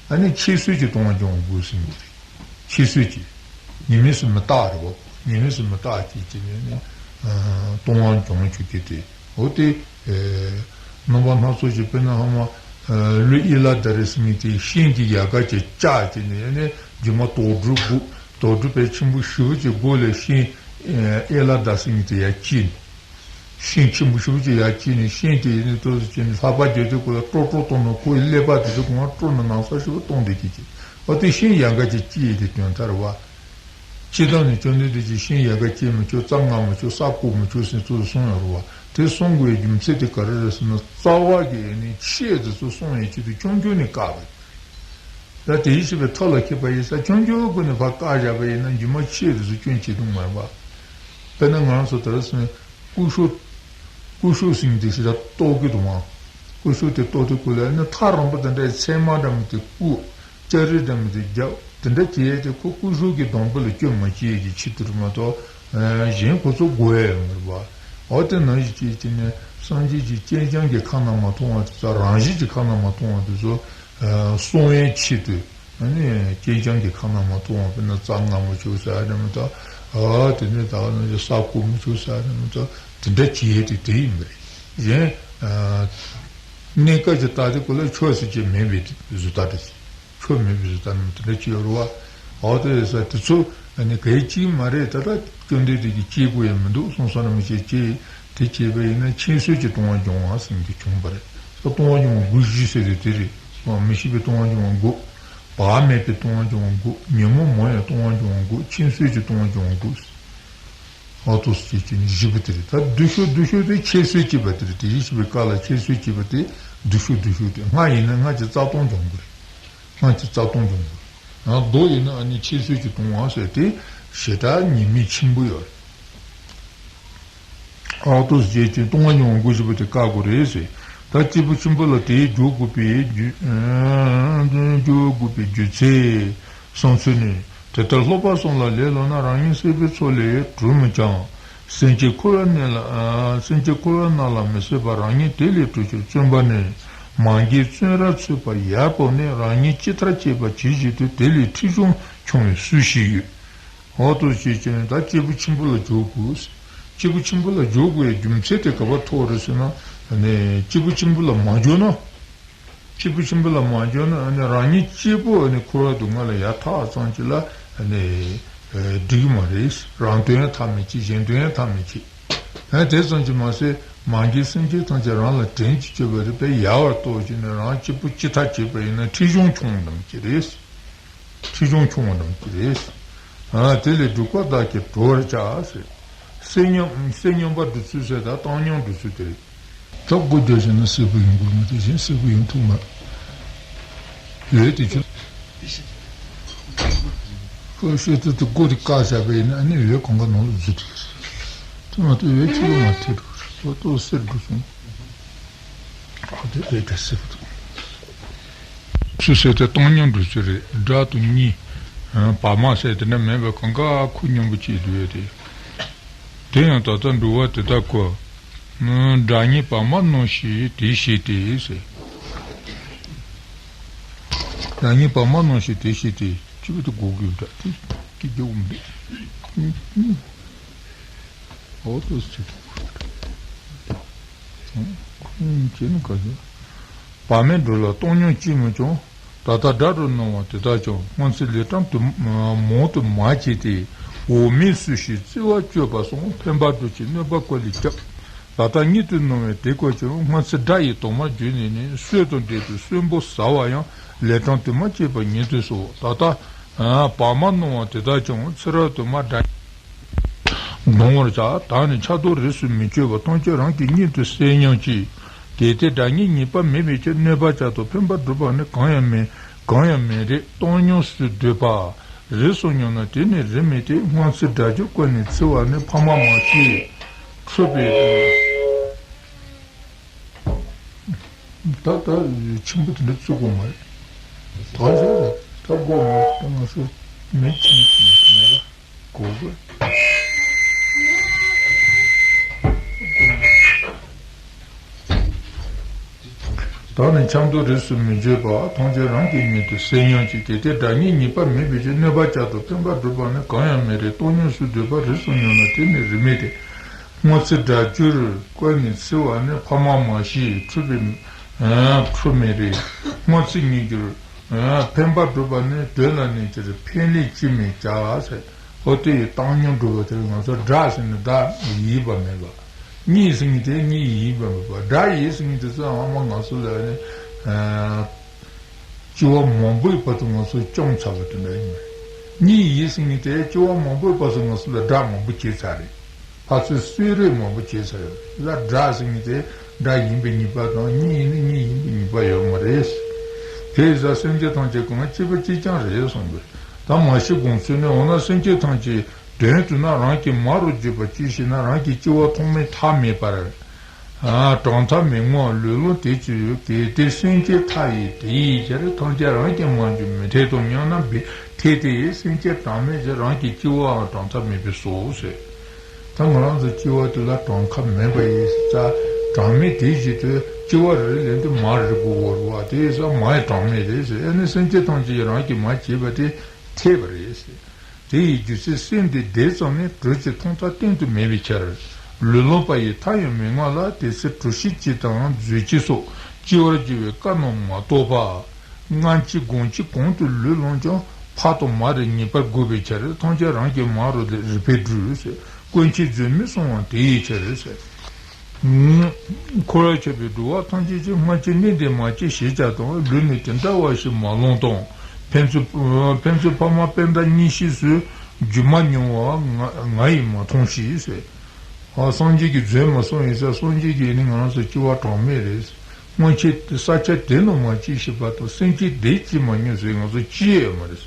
ཨ་ནི་ཁྱད་གསོད་ཀྱི་ལྟུང་བ་སྦྱོང་དགོས་ཟིན་གྱི་རེད། ཁྱད་གསོད་ཀྱི། ཉེས་དམིགས་སུ་མི་རྟག་རེད་བ། ཉེས་དམིགས་སུ་མི་རྟག་ཅིག་བྱས་ནས་ནི། ལྟུང་བ་སྦྱོང་བཅུག་གི་དེ། འོ་དེ། རྣམ་པ་སྣ་ཚོགས་ཀྱི་དཔེར་ན་ཧ་མ། ཀླུ་ཨེ་ལ་ད་རེ་ཟེར་མཁན་དེ་ཤིང་གི་ཡལ་ག་ཅིག་བཅག་བྱས་ནས་ནི་རྗེས་མ་དོག་སྦྲུལ་དགུ། དོག་སྦྲུལ་དཔེ་ཆེན་པོ་ཞེ་པོ་ཅིག་མགོ་ལ་ཤིང་། ཨེ་ལ་ད་ཟེར་མཁན་དེ་ཡར་བཅད་ནས། ཤིང་ཆེན་པོ་ཞེ་པོ་ཅིག་ཡར་བཅད་ནས་ཤིང་དེ་ཡིན་ནས་ཏོག་ཙམ་བཅད་ནས་ལྷགས་པ་རྒྱག་དུས་ཁོ་ལ་ཀྲོག་ཀྲོག་གཏོང་ན་ཁོའི་ཀླད་པ་དེ་ཚོ་གང་ཀྲོག་ནས་ནང་ས་ཞེ་པོ་གཏོང་བསྡད་ཀྱི་ཅིག་འོ་དེ་ཤིང་ཡལ་ག་ཅིག་བཅད་ཡས་དེ་དོན་དག་རེད་བ། སྤྱིར་བཏང་ནས་བཅོམ་ལྡན་འདས་ཀྱིས་ཤིང་ཡལ་ག་བཅད་མི་ཆོག་རྩྭ་བརྔ་མི་ཆོག་ས་བརྐོ་མི་ཆོག་ཟེར་ཚུལ་གསུངས་ཡོད་རེད་བ། དེ་གསུང་དགོས་རྒྱུ་མཚན་དེ་ག་རེ་རེད་ཟེར་ན་རྩ་བ་གི་ཡིན་ནས་ཆོས་དེ་ཚོ་གསུང་ཡས་ཆེད་དུ་ཆུང་ཆུང་ནས་བཀག་པ་རེད། ད་དེ་ཡིན་ཞེས་པའི་ཐབས་ལ་མཁས་པ་ཡིན་ས་ཆུང་ཆུང་ཀུན་ནས་ཕར་བཀག་བཞག་པ་ཡིན་ན་རྗེས་མ་ཆོས་དེ་ཚོ་སྐྱོན་ཆེ་དུ་མ་ཡིན་པ། དཔེར་ན་ང་རང་ཚོ་ད་རེས་སྐུ་ཤོག་སྐུ་ཤོག་ཟེར་མཁན་དེ་ཞེ་དྲག་གཏོར་གི་འདུག་ཨང་། སྐུ་ཤོག་དེ་གཏོར་དུས་སྐུ་ལ་ནི་ཐག་རིང་པོ་དེ་འདྲའི་ཚེར་མ་འདྲ་མོ་དེ་བརྐུས། ལྕགས་རི་འདྲ་མོ་དེ་བརྒྱབ། དེ་འདྲ་བྱས་ཏེ་ཁོ་སྐུ་ཤོག་གི་སྡོང་པོ་ལ་སྐྱོན་མ་སྐྱེལ་གྱི་ཆེད་དུ་རེད་མ་གཏོགས། གཞན་ཁོ་ཚོ་དགོས་ཡ་ཡོད་མ་རེད་པ། འོ་དེ་ནང་བཞིན་བྱས་བྱས་ནས་སངས་རྒྱས་ཀྱི་སྤྱན་ཆང་གི་ཁ་ན་མ་ཐོ་བ་དེ་ཚོ་རང་བཞིན་གྱི་ཁ་ན་མ་ཐོ་བ་དེ་ཚོ། གསང་བའི་ཆེད་དུ། ཨ་ནི་སྤྱན་ཆང་གི་ཁ་ན་མ་ཐོ་བ་དཔེར་ན་རྩྭ་བརྔ་མི་ཆོག་ཟེར་ཡ་འདྲ་མི་འདུག་ཨ་དེ་ནས་ད་ག་ནང་བཞིན་ས་བརྐོ་མི་ཆོག་ཟེར་ཡ་འདྲ་མི་འདུག་དེ་འདྲ་བྱེད་ཡས་དེ་དེ་ཡིན་པ་རེད། གཞན། གནས་སྐབས་ཀྱི་ལྟ་དེ་ཀུན་ལ་ཆོས་ཟེར་གྱི་མེད་པའི་བཟོ་ལྟ་རེད། ཆོས་མེད་པའི་བཟོ་ལྟ་རྣམས་དེ་འདྲ་བྱེད་ཡོད་རེད་བ། འོ་དེ་ཡིན་ས་དེ་ཚོ། ཨ་ནི་གལ་ཅིག་མ་རེད། ད་ལྟ་སྐྱོན་འདི་དེ་གི་སྐྱེ་དགོས་ཡ་མི་འདུག་གསུངས་སོང་ན། མི་ཤེས་ཀྱི་དེ་བྱས་པ་ཡིན་ན་ཁྱད་གསོད་ཀྱི་ལྟུང་བ་འབྱུང་བ་ཟེར་གྱི་བྱུང་བ་རེད། ད་ལྟུང་བ་འབྱུང་བ་དགུ་བཞི་ཟེར་དེ་དེ་རེད། མི་ཤེས་པའི་ལྟུང་བ་འབྱུང་བ་དགུ། བག་མེད་པའི་ལྟུང་བ་འབྱུང་བ་དགུ། ཉོན་མོངས་མང་བའི་ལྟུང་བ་འབྱུང་བ་དགུ། ཁྱད་གསོད་ཀྱི་ལྟུང་བ་འབྱུང་བ་དགུ། ཨ་ཏོ་ཟེར་གྱི་ནི་བཞི་པོ་དེ་རེད། ད་བསྡུས་ཤོག་བསྡུས་ཤོག་དེ་ཁྱད་གསོད་བྱེད་པ་དེ་རེད། དེ་བཞི་བྱེད་པའི་སྐབས་ལ་ཁྱད་གསོད་བྱེད་པ་དེ་བསྡུས་ཤོག་བསྡུས་ཤོག་དེ། སྔགས་ཡིན་ན་སྔགས་ཀྱི་རྩ་ལྟུང་འབྱུང་གི་རེད། སྔགས་ཀྱི་རྩ་ལྟུང་འབྱུང་གི་རེད། ཡང་མདོ་ཡིན་ན་ཨ་ནི་ཁྱད་གསོད་ཀྱི་ལྟུང་བ་ཟེར་དེ་ཞེ་དྲག་ཉེས་དམིགས་ཆེན་པོ་ཡོད་རེད། ཨ་ཏོ་ཟེར་གྱི་ལྟུང་བ་འབྱུང་བ་དགུ་བཞི་པོ་དེ་བཀག་དགོས་རེད་ཟེར། ད་སྐྱེས་བུ་ཆེན་པོ་ལ་དེའི་རྒྱུ་དགོས་པའི་རྒྱུ་རྒྱུ་དགོས་པའི་རྒྱུ་མཚན་བསམ་ཚུལ་ནི། དེ་ལྟར་སློབ་པ་གསུམ་ལ་ལས་སླ་ན་རང་ཉིད་སྲིད་པའི་མཚོ་ལས་གྲོལ་མི་འགྱུར་ཀྱང་། སེམས་ཅན་འཁོར་བའི་གནས་ལ་སེམས་ཅན་འཁོར་བའི་ནང་ལ་མི་སྲིད་པ་རང་ཉིད་དེ་ལས་གྲོལ་ཕྱིར་བརྩོན་པ་ནི། མ་རྒན་བཙོན་རར་ཚུད་པ་ཡར་བབས་ནས་རང་ཉིད་ཅི་ལྟར་སྐྱེས་པ་ཇི་བཞིན་དུ་དེ་ལས་ཁྲིད་གཞུང་འཁྱོངས་པའི་སྲོལ་ཞིག་ཡོད། འོ་དོ་ཞེས་བྱས་ནས་ད་སྐྱེས་བུ་ཆེན་པོ་ལ་འཇུག་དགོས། སྐྱེས་བུ་ཆེན་པོ་ལ་འཇུག་དགོས་པའི་རྒྱུ་མཚན་དེ་ག་པར་ཐུག་རེད་ཟེར་ན། ནས་སྐྱེས་བུ་ཆེན་པོ་ལ་མ་འཇུག་ན། སྐྱེས་བུ་ཆེན་པོ་ལ་མ་འཇུག་ན་ཨ་ནི་རང་ཉིད་གཅིག་པུ་ཨ་ནི་འཁོར་བ་སྡུག་བསྔལ་ལ་ཡར་ཐག་ཙམ་ཅིག་ལ་ཨ་ནི་འགྲིག་གི་མ་རེད། རང་དོན་ཡང་མཐའ་མི་བྱེད། གཞན་དོན་ཡང་མཐའ་མི་བྱེད། ཨ་དེ་ཙམ་གྱིས་མ་ཟད་མ་རྒན་སེམས་ཅན་ཐམས་ཅད་རང་ལ་དྲིན་གྱིས་གཅོད་པ་རེད་པས། ཡལ་བར་རྟོགས་བྱས་ནས་རང་གཅིག་པུ་ཅི་ཐག་བྱས་པ་ཡིན་ན་ཁྲིད་གཞུང་འཁྱོངས་འདྲ་མི་ཅིག་རེད། ཁྲིད་གཞུང་འཁྱོངས་པ་འདྲ་མོ་དེ་རེད། ཨ་དེ་ལས་སྒྲུབ་པ་བདག་གིས་གྲོལ་བར་བྱ་ཟེར། བསོད་སྙོམས་བསོད་སྙོམས་པ་སྒྲུབ་ཚུལ་ཟེར་དང་བཏང་སྙོམས་སྒྲུབ་ཚུལ་དེ་རེད། ད་སྒོ་རྒྱག་བྱས་ན་སེར་པོ་ཡོང་དགོས་མ་གཏོགས་གཞན་སེར་པོ་ཡོང་ཐུབ་མ་རེད། འོད་དེ་ཆུ། ཁོ་ཤེས་ཐུབ་དུ་སྒོ་དེ་བཀག་བཞག་པ་ཡིན་ན་ཨ་ནི་འོད་གང་ག་ནང་ལ་འཛུལ་ཐུབ་རེད། དེ་མ་གཏོགས་འོད་ཆུ་ལ་མ་ཐེ་འགྲོ་རེད། ལོ་ཏོག་སེར་འགྲོ་སོང་། ཨ་དེ་ཨེ་དེ་སེ་བ་དང་། ཆུ་ཟེར་དེ་བཏང་སྙོམས་འགྲོ་ཚུལ་རེད། སྒྲ་དང་གཉིས། བག་མ་ཟེར་དེ་འདྲ་མེད་པའི་གང་ག་ཁུ་སྙོམས་པོ་བྱས་འདུག་ཡོད་དེ། དེ་ཡང་ད་ལྟ་འགྲོ་བ་དེ་དག་གོ། སྒྲ་སྙན་བག་མ་རྣམས་ཤེས་དེ་ཤེས་ཏེ་ཟེར། སྒྲ་སྙན་བག་མ་རྣམས་ཤེས་དེ་ཤེས་ཏེ། ཅི་བ་དེ་གོ་གི་ཡོད་འདྲ་དེ་སྐད་རྒྱག་གི་མི་འདུག་ཨོ་ཏོ་སི། ཁོང་ཁྱེད་ནི་ག་ཚོད། བག་མེད་འགྲོ་ལ་བཏང་སྙོམས་ཅི་མི་འབྱུང་། ད་ལྟ་སྒྲ་རུ་སྣང་བ་དེ་དག་ཀྱང་སྔོན་ཚེ་ལས་གྲངས་དུ་མ་མང་དུ་མ་སྐྱེས་ཏེ། འོག་མིན་སྲོག་ཤིང་བརྩི་བ་གཅོད་པ་སོགས་ཕན་པ་སྒྲུབ་ཀྱི་གནོད་པ་ཀུན་ལས་བསྐྱབས། ད་ལྟ་གཉིད་དུ་སྣང་བའི་དེ་ཀོ་ཀྱང་སྔོན་ཚེ་དགྲ་ཡི་དོན་མ་བརྗོད་ནས་ནི་གསོད་དང་འབྲེལ་དུ་གསོན་པོ་ཟ་བ་ཡང་ལས་གྲངས་དུ་མ་སྐྱེས་པ་ཉིད་དུ་གསོལ། ད་ལྟ་བག་མ་སྣང་བ་དེ་དག་ཀྱང་ཚེ་རབས་དུ་མ་དགྲ། གདོང་བར་བྱ། ད་ནི་ཆགས་རྟོག་རིས་སུ་མི་ཆད་པ་ཐམས་ཅད་རང་གི་ཉིད་དུ་བསོད་སྙོམས་ཀྱིས། གལ་ཏེ་དགྲ་ཉིད་ངེས་པ་མེད་པའི་ཕྱིར། གནོད་པ་བྱ་དང་ཕན་པ་སྒྲུབ་པ་ནི་གང་ཡང་མེད། གང་ཡང་མེད་རེ། བཏང་སྙོམས་སུ་འདོད་པ་རིས་སུ་སྙོམས་ན་དེ་ནི་རིས་མེད་དེ། སྔོན་ཚེ་དགྲ་རྒྱུར་བཀོད་ནས་འཚེ་བ་ནི་ཕ་མ་མ་བྱས་འཁྲུལ་པའི། ད་ལྟ་ཆེན་པོ་དེ་འདྲ་བརྩི་དགོས་མ་རེད། ད་ཞོག་རེད། ད་དགོས་མ་རེད། ད་ང་ཚོ་མི་ཁྱིམ་ཁྱིམ་མེད་ལ་གོ་དགོས། ད་ནི་ཆགས་རྟོག་རིས་སུ་མི་ཆད་པ་ཐམས་ཅད་རང་གི་ཉིད་དུ་བསོད་སྙོམས་ཀྱིས། གལ་ཏེ་དགྲ་ཉིད་ངེས་པ་མེད་པའི་ཕྱིར། གནོད་པ་བྱ་དང་ཕན་པ་སྒྲུབ་པ་ནི་གང་ཡང་མེད་རེ། བཏང་སྙོམས་སུ་འདོད་པ་རིས་སུ་སྙོམས་ན་དེ་ནི་རིས་མེད་དེ། སྔོན་ཚེ་དགྲ་རྒྱུར་བཀོད་ནས་འཚེ་བ་ནི་ཕ་མ་མ་བྱས་འཁྲུལ་པའི་འཁྲུལ་མེད་རེ། སྔོན་ཚེ་ངེས་རྒྱུར་ཕན་པ་སྒྲུབ་པ་ནི་དོན་ལ་གནས་ཕྱིར་ཕན་ལས་ཅི་མི་བྱ་ཟེར། ཨོ་དེ་ཡི་བཏང་སྙོམས་སྒྲུབ་པ་དེར་ང་ཚོ་དགྲ་ཟེར་ནས་བདག་ཡིན་པ་མེད་པ། གཉིས་ཟེར་མཁན་དེ་གཉིས་ཡིན་པ་མེད་པ། དགྲ་ཡིན་ཟེར་མཁན་དེ་ཚོ་ཨ་མ་ང་ཚོ་ལ་ནི། སྐྱེ་བ་མང་པོའི་བར་དུ་ང་ཚོ་བཅོམ་ཚར་བ་དེ་འདྲ་ཡིན་པ་རེད། གཉིས་ཡིན་ཟེར་མཁན་དེ་སྐྱེ་བ་མང་པོའི་བར་དུ་ང་ཚོ་ལ་དགྲ་མང་པོ་བྱས་ཚར་རེད། ཕར་ཚུར་གསོད་རེས་མང་པོ་བྱས་ཚར་ཡོད་རེད། ལ་དགྲ་ཟེར་མཁན་དེ་དགྲ་ཡིན་པའི་ངེས་པ་དང་གཉིས་ཡིན་ན་གཉིས་ཡིན་པའི་ངེས་པ་ཡོད་མ་རེད། དེ་ཡིན་ཙང་སེམས་ཅན་ཐམས་ཅད་ཀུན་ལ་སྐྱེས་པ་གཅིག་ཀྱང་རེད་གསུངས་པས། ད་མ་ཤི་དགོངས་ཚུལ་ནི། འོ་ན་སེམས་ཅན་ཐམས་ཅད་དོན་དུ་ན་རང་གི་མ་རུ་གྱུར་པ་ཅི་ཞིག་ན་རང་གི་སྐྱེ་བ་ཐོག་མའི་མཐའ་མེད་པར། གྲངས་མཐའ་མི་མངའ་ལུས་ལོངས་དེ་ཅི་ཡོད། གལ་ཏེ་སེམས་ཅན་མཐའ་ཡས་དེ་ཡི་ཕྱིར། ཐམས་ཅད་རང་གི་མ་གྱུར་མི་འཕྲད་དོ་སྙམ་ན་འབད་འཐད་དེ། སེམས་ཅན་གྲངས་མེད་ཀྱི་རང་གི་སྐྱེ་བའང་གྲངས་མཐའ་མེད་པས་སོ་ཟེར། ད་ང་རང་ཚོ་སྐྱེ་བ་དེ་ལ་གྲངས་ཁ་མེད་པ་ཡིན་ཙང་གྲངས་མེད་དེ་བཞིན་དུ་སྐྱེ་བ་རེ་རེ་ལས་དུ་མ་རེ་དགོས་པ་རེད་བ། དེ་ཡིན་ཙང་མ་ཡི་གྲངས་མེད་རེད་ཟེར། ཨ་ནི་སེམས་ཅན་ཐམས་ཅད་ཀྱིས་རང་གི་མ་བྱས་པ་དེ་འཐད་པ་རེད་ཟེར། དེ་ཡི་རྒྱུ་མཚན་སེམས་འདི་བདེ་ཙམ་ནི་གྲོལ་ཕྱིར་མཐོང་ཐག་གཏན་དུ་མེད་པའི་ཕྱིར། ལུས་ལོངས་པ་ཡི་མཐའ་ཡང་མི་མངའ་ལ། དེ་ཚེ་གྲོ་ཞིབ་ཅིག་དང་མཛོད་ཅིག་སོགས་སྐྱེ་བར་འགྱུར་བའི་སྐབས་རྣམས་མ་གཏོགས་པ། སྔ་ཕྱི་གང་ཅི་གང་དུ་ལུས་ལོངས་ཀྱང་ ཕ་དང་མ་རེ་ངེས་པར་དགོས་པའི་ཕྱིར། ཐམས་ཅད་རང་གི་མ་རུ་རིག་པས་སྒྲུབ་ཟེར། ཀུན་མཁྱེན་རྫུན་མས་གསུངས་པ་དེ་ཡི་ཕྱིར་ཟེར། འཁོར་བར་ཁྱབ་པའི་འགྲོ་བ་ཐམས་ཅད་ཀྱི། སྔར་གྱི་གནས་འདིར་མ་སྐྱེས་ཞེས་བྱ་དང་། ལུས་ནི་དེ་འདྲ་བ་ཞིག་མ་ལོངས་དང་། ཕན་ཚུན་ཕན་ཚུན་ཕ་མ་སྤུན་ཟླ་གཉིས་ཤེས་སུ། རྒྱུ་མ་མྱོང་བ་ང་ང་ཡིས་མ་མཐོང་ཞེས་ཟེར། ཨ། སངས་རྒྱས་ཀྱིས་རྫུན་མ་གསུངས་ཡིན་ཟེར། སངས་རྒྱས་ཀྱིས་ནི་ང་རང་ཚོ་སྐྱེ་བ་གྲངས་མེད་རེད། སྔོན་ཆད་ས་ཆ་དེ་ནང་མ་སྐྱེས་ཞེས་པ་དང་། སེམས་ཅན་དེ་སྐྱེས་མ་མྱོང་ཟེར། ང་ཚོ་སྐྱེས་ཡོད་མ་རེད།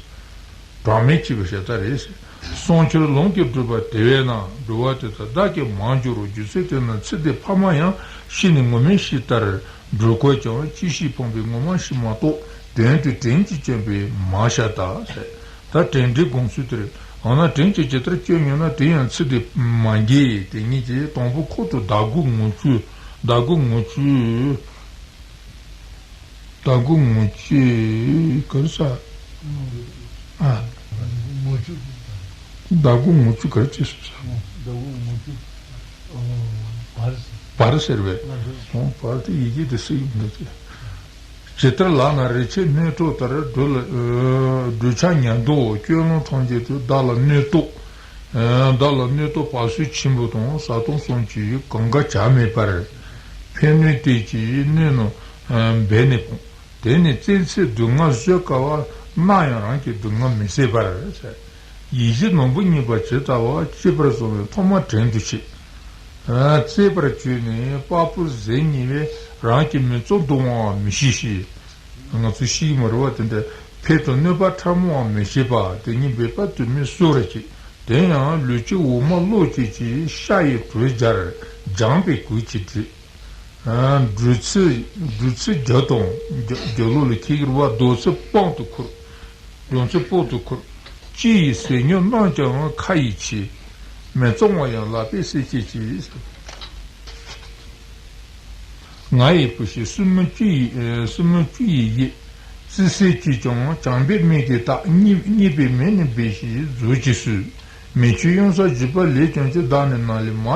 གྲངས་མེད་སྐྱེས་པ་ཞེ་དྲག་རེད། གསུང་འཁྱེར་ལུང་གིས་བསྒྲུབས་པ་དེ་བས་ན། འགྲོ་བ་དེ་དག་བདག་གིས་མང་སྦྱོར་རོ། རྒྱུ་མཚན་དེས་ན་ཚེ་འདིའི་ཕ་མ་ཡང་། ཤི་ནས་ངོ་མའི་ཤི་ལྟར། འགྲོ་དགོས་ཀྱང་སྐྱེ་ཤི་ཕངས་པས། ངོ་མ་ཤི་མ་གཏོགས། དོན་དུ་དྲིན་གྱིས་བསྐྱོན་པས་མ་བྱ་ལྟ་ཟེར། ད་དྲན་འདྲིའི་དགོངས་ཚུལ་དེ་རེད། འོ་ན་དྲིན་གྱིས་ཇི་ལྟར་བསྐྱོན་མྱོང་ན། དེ་ཡང་ཚེ་འདི་མ་འགྱེས་དེ་ཉིད་ཀྱི། དང་པོ་འཁོར་དུ་བདག་རྒོད་ངུ་བཅོལ། བདག་རྒོད་ངུ་བཅོལ། བདག་རྒོད་ངུ་བཅོལ་ག་རེ་ཟེར། ཨ། ངུ་བཅོལ། བདག་རྒོད་ངུ་བཅོལ་ག་རེ་བྱེད་སོང་ཟེར། བདག་རྒོད་ངུ་བཅོལ། བར་ཟེར། བར་ཟེར་བས། ང་ཚོ། འོ། བར་དེ་ཡི་གེ་དེ་སུ་ཡིན་འདུག་ཅེ། ཇི་ལྟར་ལག་ན་རིན་ཆེན་སྣོད་དྲུག་ལྟར། འགྲོ་ལ། འགྲོས་ཆགས་ཉམས་རྟོགས་སྐྱོན་ལམ་ཐམས་ཅད་དུ། བདག་ལ་སྣོད་དྲུག་བདག་ལ་སྣོད་དྲུག་བབས་སོ་ཆེན་པོ་དང་། བཟའ་བཏུང་གསུམ་གྱིས་གང་ག་བྱ་མེད་པར། ཕན་གནོད་གཏད་ཀྱི་སྣོད་རྣམས་འབད་ནས་སྤོངས། དེ་ནི་བཙན་ཚིག་སྡུག་བསྔལ་བཟོད་དཀའ་བ། ན་ཡང་རང་གི་སྡུག་བསྔལ་མི་བཟད་པར་ཟེར། ཡིད་བཞིན་ནོར་བུ་རྙེད་པ་ཇི་ལྟ་བ། གཅེས་པར་བཟུང་བས་ཐོག་མར་དྲིན་དུ་ཆེ། ཨ། བརྩེ་བར་གྱུར་ནས་དཔའ་བོས་གཟིགས་ཉེས་པས། རང་གི་མི་ཚེ་སྡུག་བསྔལ་བ་མི་ཤེས་ཤིང་། ང་ཚོ་ཤེས་ཀྱི་མ་རེད་པ། དེ་འདྲ་ཕན་དང་གནོད་པ་ཕྲ་མོའང་མི་ཤེས་པ། དེ་ཉིད་འབད་པ་དུ་མས་གསོ་བར་བྱེད། དེ་ཡང་ལུས་ཀྱི་འོ་མ་གློ་བྱེད་ཀྱི། ཤ་ཡི་དྲོད་སྦྱར་སྦྱངས་པས་གོས་ཀྱིས་བསྒྲུབས། ཨ། སྒྲུབ་ཚུལ། སྒྲུབ་ཚུལ་རྒྱུ་དང་རྒྱུ་རྒྱུ་ལོ་ལ་ཁྱེར་བ། འདོད་ཚུལ་དཔང་དུ་ཁུར། འདོད་ཚུལ་དཔང་དུ་ཁུར། ལྕེ་ཡིས་ཟས་ཉོན་རྣམས་ཀྱང་ཁ་ཡིས་བྱེད། མི་གཙང་བ་ཡང་ལག་པས་བསད་བྱེད་ཅེས། ང་ཡི་བུ་ཞེས་བསོད་སྨོན་བཅུ་ཡི། ཨེ། བསོད་སྨོན་བཅུ་ཡི་ཡིད། བརྩི་སྲེད་ཀྱིས་ཀྱང་བྱམས་པའི་མིག་གིས་བལྟ། རྙེད་རྙེད་པའི་མི་ནི་འབད་ཞིང་རྫོགས་ཀྱི་སྲོལ། མི་ཆོས་གཡང་ས་བཞི་པ་ལས་ཀྱང་སྐྱོ། བདག་ནི་ན་ལས་མ་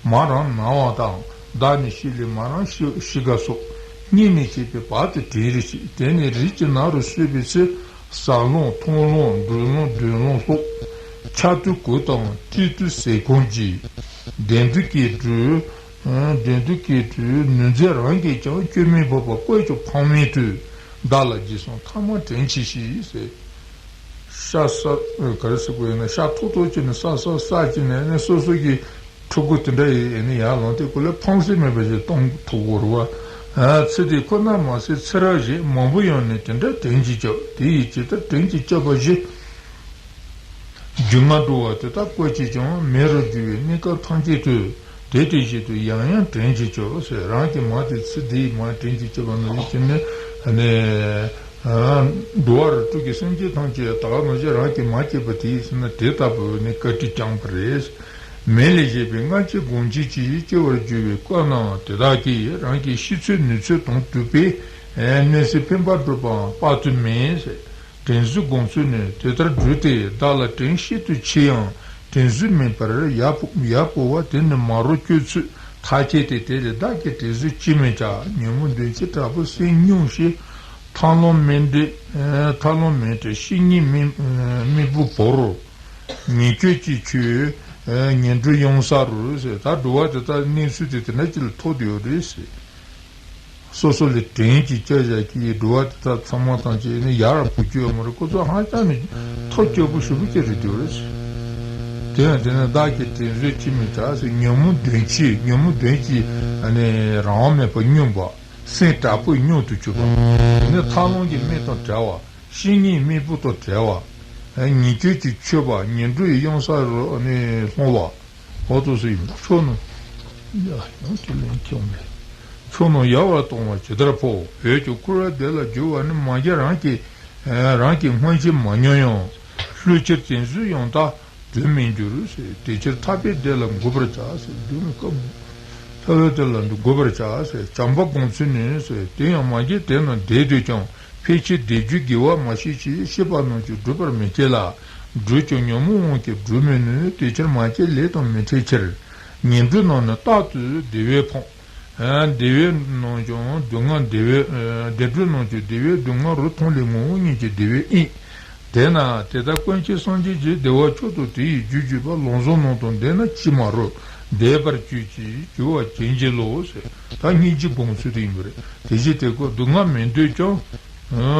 མ་རངས་ན་བ་དང་། བདག་ནི་ཤི་ལས་མ་རངས་ཤི་ཤི་དགའ་སོགས། སྙིང་ནས་གཅེས་པའི་བར་དུ་དྲིན་རེ་ཆེ། དེ་ནི་རིགས་ཀྱི་ནང་རུ་གསོས་པའི་ཚེ། ཟ་ལོང་འཐུང་ལོང་འབྲུ་ལོང་སྡོད་ལོང་སོགས། ཆགས་དུས་གོས་དང་བཀྲེས་དུས་ཟས་གོན་གྱིས། བདེ་འདོད་ཀྱི་སྦྲུལ། བདེ་འདོད་ཀྱི་སྦྲུལ་ནུ་འཛིན་རང་གིས་ཀྱང་། སྐྱོན་མེད་འབོགས་པ་བཀོད་ཀྱང་ཕངས་མེད་དུས། བདག་ལ་རྗེས་སུ་མཐའ་མ་དྲིན་ཆེ་ཞེས་ཟེར། ཤ་ཟ། ག་རེ་ཟེར་དགོས་ཡིན་ན། ཤ་ཐོག་ཐོག་བྱས་ནས་ཟ་ཟ་ཟ་བྱས་ནས་ནི་སོ་སོ་གི་ཕྲུ་གུ་དེ་འདྲ་ཡིན་ནི་ཡར་ལངས་ཏེ་ཁོ་ལ་ཕངས་སེམས་མེད་པ་ཞིག་གཏོང་ཐུབ་དགོས་རེད་བ། ཨ། ཚེ་འདི་ཁོ་ན་མ་ཟད་ཚེ་རབས་གཞན་མང་པོ་ཡང་ནི་དེ་འདྲ་དྲིན་གྱིས་སྐྱོབས། དེ་ཡི་ཇི་ལྟར་དྲིན་གྱིས་སྐྱོབ་པ་བཞི། རྒྱུ་མ་འགྲོ་བ་དེ་དག་བཀོད་ཀྱིས་ཀྱང་། མེ་རུ་རྒྱུ་བའི་གནས་སྐབས་ཐམས་ཅད་དུ། དེ་དེ་བཞིན་དུ་ཡང་ཡང་དྲིན་གྱིས་སྐྱོབས་ཟེར། རང་གི་མ་དེ་ཚེ་འདིའི་མ་དྲིན་གྱིས་སྐྱོབ་པ་ནང་བཞིན་བྱས་ནས་ནི། ཨ། འགྲོ་བ་རིགས་དྲུག་གི་སེམས་ཅན་ཐམས་ཅད་ད་ག་ནང་བཞིན་རང་གི་མ་སྐྱེས་པ་དེ་ཡིན་ཟེར་ན་དེ་ལྟ་བུ་ནི་བཀའ་དྲིན་བསྐྱངས་པ་རེད། མེ་ལས་བྱས་པའི་སྔར་གྱི་གོམས་གཤིས་ཀྱིས་སྐྱེ་བར་འགྱུར་བའི་སྐབས་ནའང་དེ་དག་གིས་རང་གི་ཤི་ཚུལ་ནུས་ཚོད་དང་བསྡུར་བས་གནོད་འཚེ་ཕན་པ་སྒྲུབ་པའང་དཔག་ཏུ་མེད། དྲིན་གཟོའི་དགོངས་ཚུལ་ནི། དེ་ལྟར་སྒྲུབ་སྟེ་བདག་ལ་དྲིན་ཤིན་ཏུ་ཆེ་ཡང་། དྲིན་གཟོས་མིན་པར་ཡར་བུ་ཡར་བུ་བ། དེ་ནི་མ་རུངས་སྤྱོད་ཚུལ་ཐ་ཆད་དེ། དེ་ལས་བདག་གིས་དྲིན་གཟོ་ཅིས་མི་བྱ། ཉོན་མོངས་གདོན་བྱེད་དྲག་པོས་སེམས་སྙུང་ཞིང་། ཐར་ལམ་མི་འདྲེན། ཐར་ལམ་མི་འདྲེན་བཤེས་གཉེན་མི་མི་བུ་བོར། ཉེས་སྤྱོད་ཀྱི་ཆོས་ངན་འགྲོའི་གཡང་ས་རུ་ཟེར། ད་འགྲོ་བ་དེ་དག་གནས་ཚུལ་དེ་དེ་འདྲ་ཅིག་ལ་ཐུག་བསྡད་ཡོད་རེད་ཟེར། སོ་སོ་ལ་དྲིན་གྱིས་སྐྱོབ་བྱ་གི་འགྲོ་བ་དེ་དག་ཚང་མ་ཐམས་ཅད་ནི་ཡར་བུ་སྐྱོབ་མ་རེད། ཁོ་ཚོ་ཧ་ཅང་ནི་ཐབས་སྐྱོ་པོ་ཞེ་པོ་ཅིག་རེད་འདུག་རེད། དེ་ཡང་དེ་ནི་བདག་གིས་དྲིན་གཟོ་ཅིས་མི་བྱ་ཟེར། ཉོན་མོངས་གདོན་བྱེད། ཉོན་མོངས་གདོན་གྱིས་ནི་རང་དབང་མེད་པར་སྙོམས་པ། སེམས་དྲག་པོས་སྙོམས་དུ་གྱུར་པ། དེ་ནི་ཐར་ལམ་གྱི་མི་དང་བྲལ་བ། བཤེས་གཉེན་མི་བུ་དང་བྲལ་བ། ཉེས་སྤྱོད་ཀྱི་ཆོས་པ། ངན་འགྲོའི་གཡང་ས་རུ་ནི་ལྷུང་བ། འོ་དོ་སུ་ཡིན་ཕྱོགས་རྣམས། ཡ་ཡང་དེ་ལན་ཁྱོད་མེད། ཕྱོགས་རྣམས་ཡལ་བར་གཏོང་བ་ཇི་ལྟར་ཕོག། འོན་ཀྱང་འཁོར་བའི་བདེ་ལ་རྒྱུ་བ་ནི། མ་གྱུར་རང་གི་རང་གི་སྔོན་ཆད་མ་མྱོང་ཡང་། བསླུ་ཕྱིར་དྲིན་གཟོ་ཡང་དག་སྒྲུབ་མི་འགྱུར་ཟེར། དེ་ཕྱིར་ཐར་པའི་བདེ་ལ་འགོད་པར་བྱ་ཟེར། སྒྲུབ་མི་དཀའ་མོ། ཐར་པའི་བདེ་ལ་འགོད་པར་བྱ་ཟེར། བྱམས་པ་དགོངས་ཚུལ་ནི་ཟེར། དེ་ཡང་མ་གྱུར་དེ་རྣམས་བདེ་འདོད་ཀྱང་། ཕལ་ཆེར་བདེ་རྒྱུ་དགེ་བ་མ་ཤེས་ཤིང་། ཤེས་པ་རྣམས་ཀྱིས་བསྒྲུབ་པར་མི་བྱེད་ལ། བསྒྲུབས་ཀྱང་ཉོན་མོངས་དབང་གིས་བསྒྲུབ་མི་ནུས། དེ་ཕྱིར་མ་སྐྱེས་ལས་དང་མི་འཕྲད་ཕྱིར། ངན་འགྲོ་རྣམས་ནི་རྟག་ཏུ་བདེ་བས་ཕོངས། བདེ་བའི་ནང་ཀྱང་སྡུག་བསྔལ་བདེ་བའི། བདེ་འགྲོ་རྣམས་ཀྱང་བདེ་བའི་སྡུག་བསྔལ་རུ་མཐོང་ལས་ངོ་བོ་ཉིད་ཀྱིས་བདེ་བའི་དབྱིངས། དེས་ན་དེ་ལྟར་ཀུན་མཁྱེན་སངས་རྒྱས་ཀྱིས། བདེ་བ་མཆོག་ཏུ་དེ་ཡི་རྒྱུར་གྱུར་པ། ལམ་བཟང་རྣམས་དང་ལྡན་ན་ཅི་མ་རུང་། འདས་པར་གྱུར་ཅིག་གྱུར་པར་བྱིན་གྱིས་རློབས་ཟེར། ད་སྙིང་རྗེའི་དགོངས་ཚུལ་དེ་ཡིན་པ་རེད། དེ་བཞིན་དེ་ཀོ་སྡུག་བསྔལ་མི་འདོད་ཀྱང་།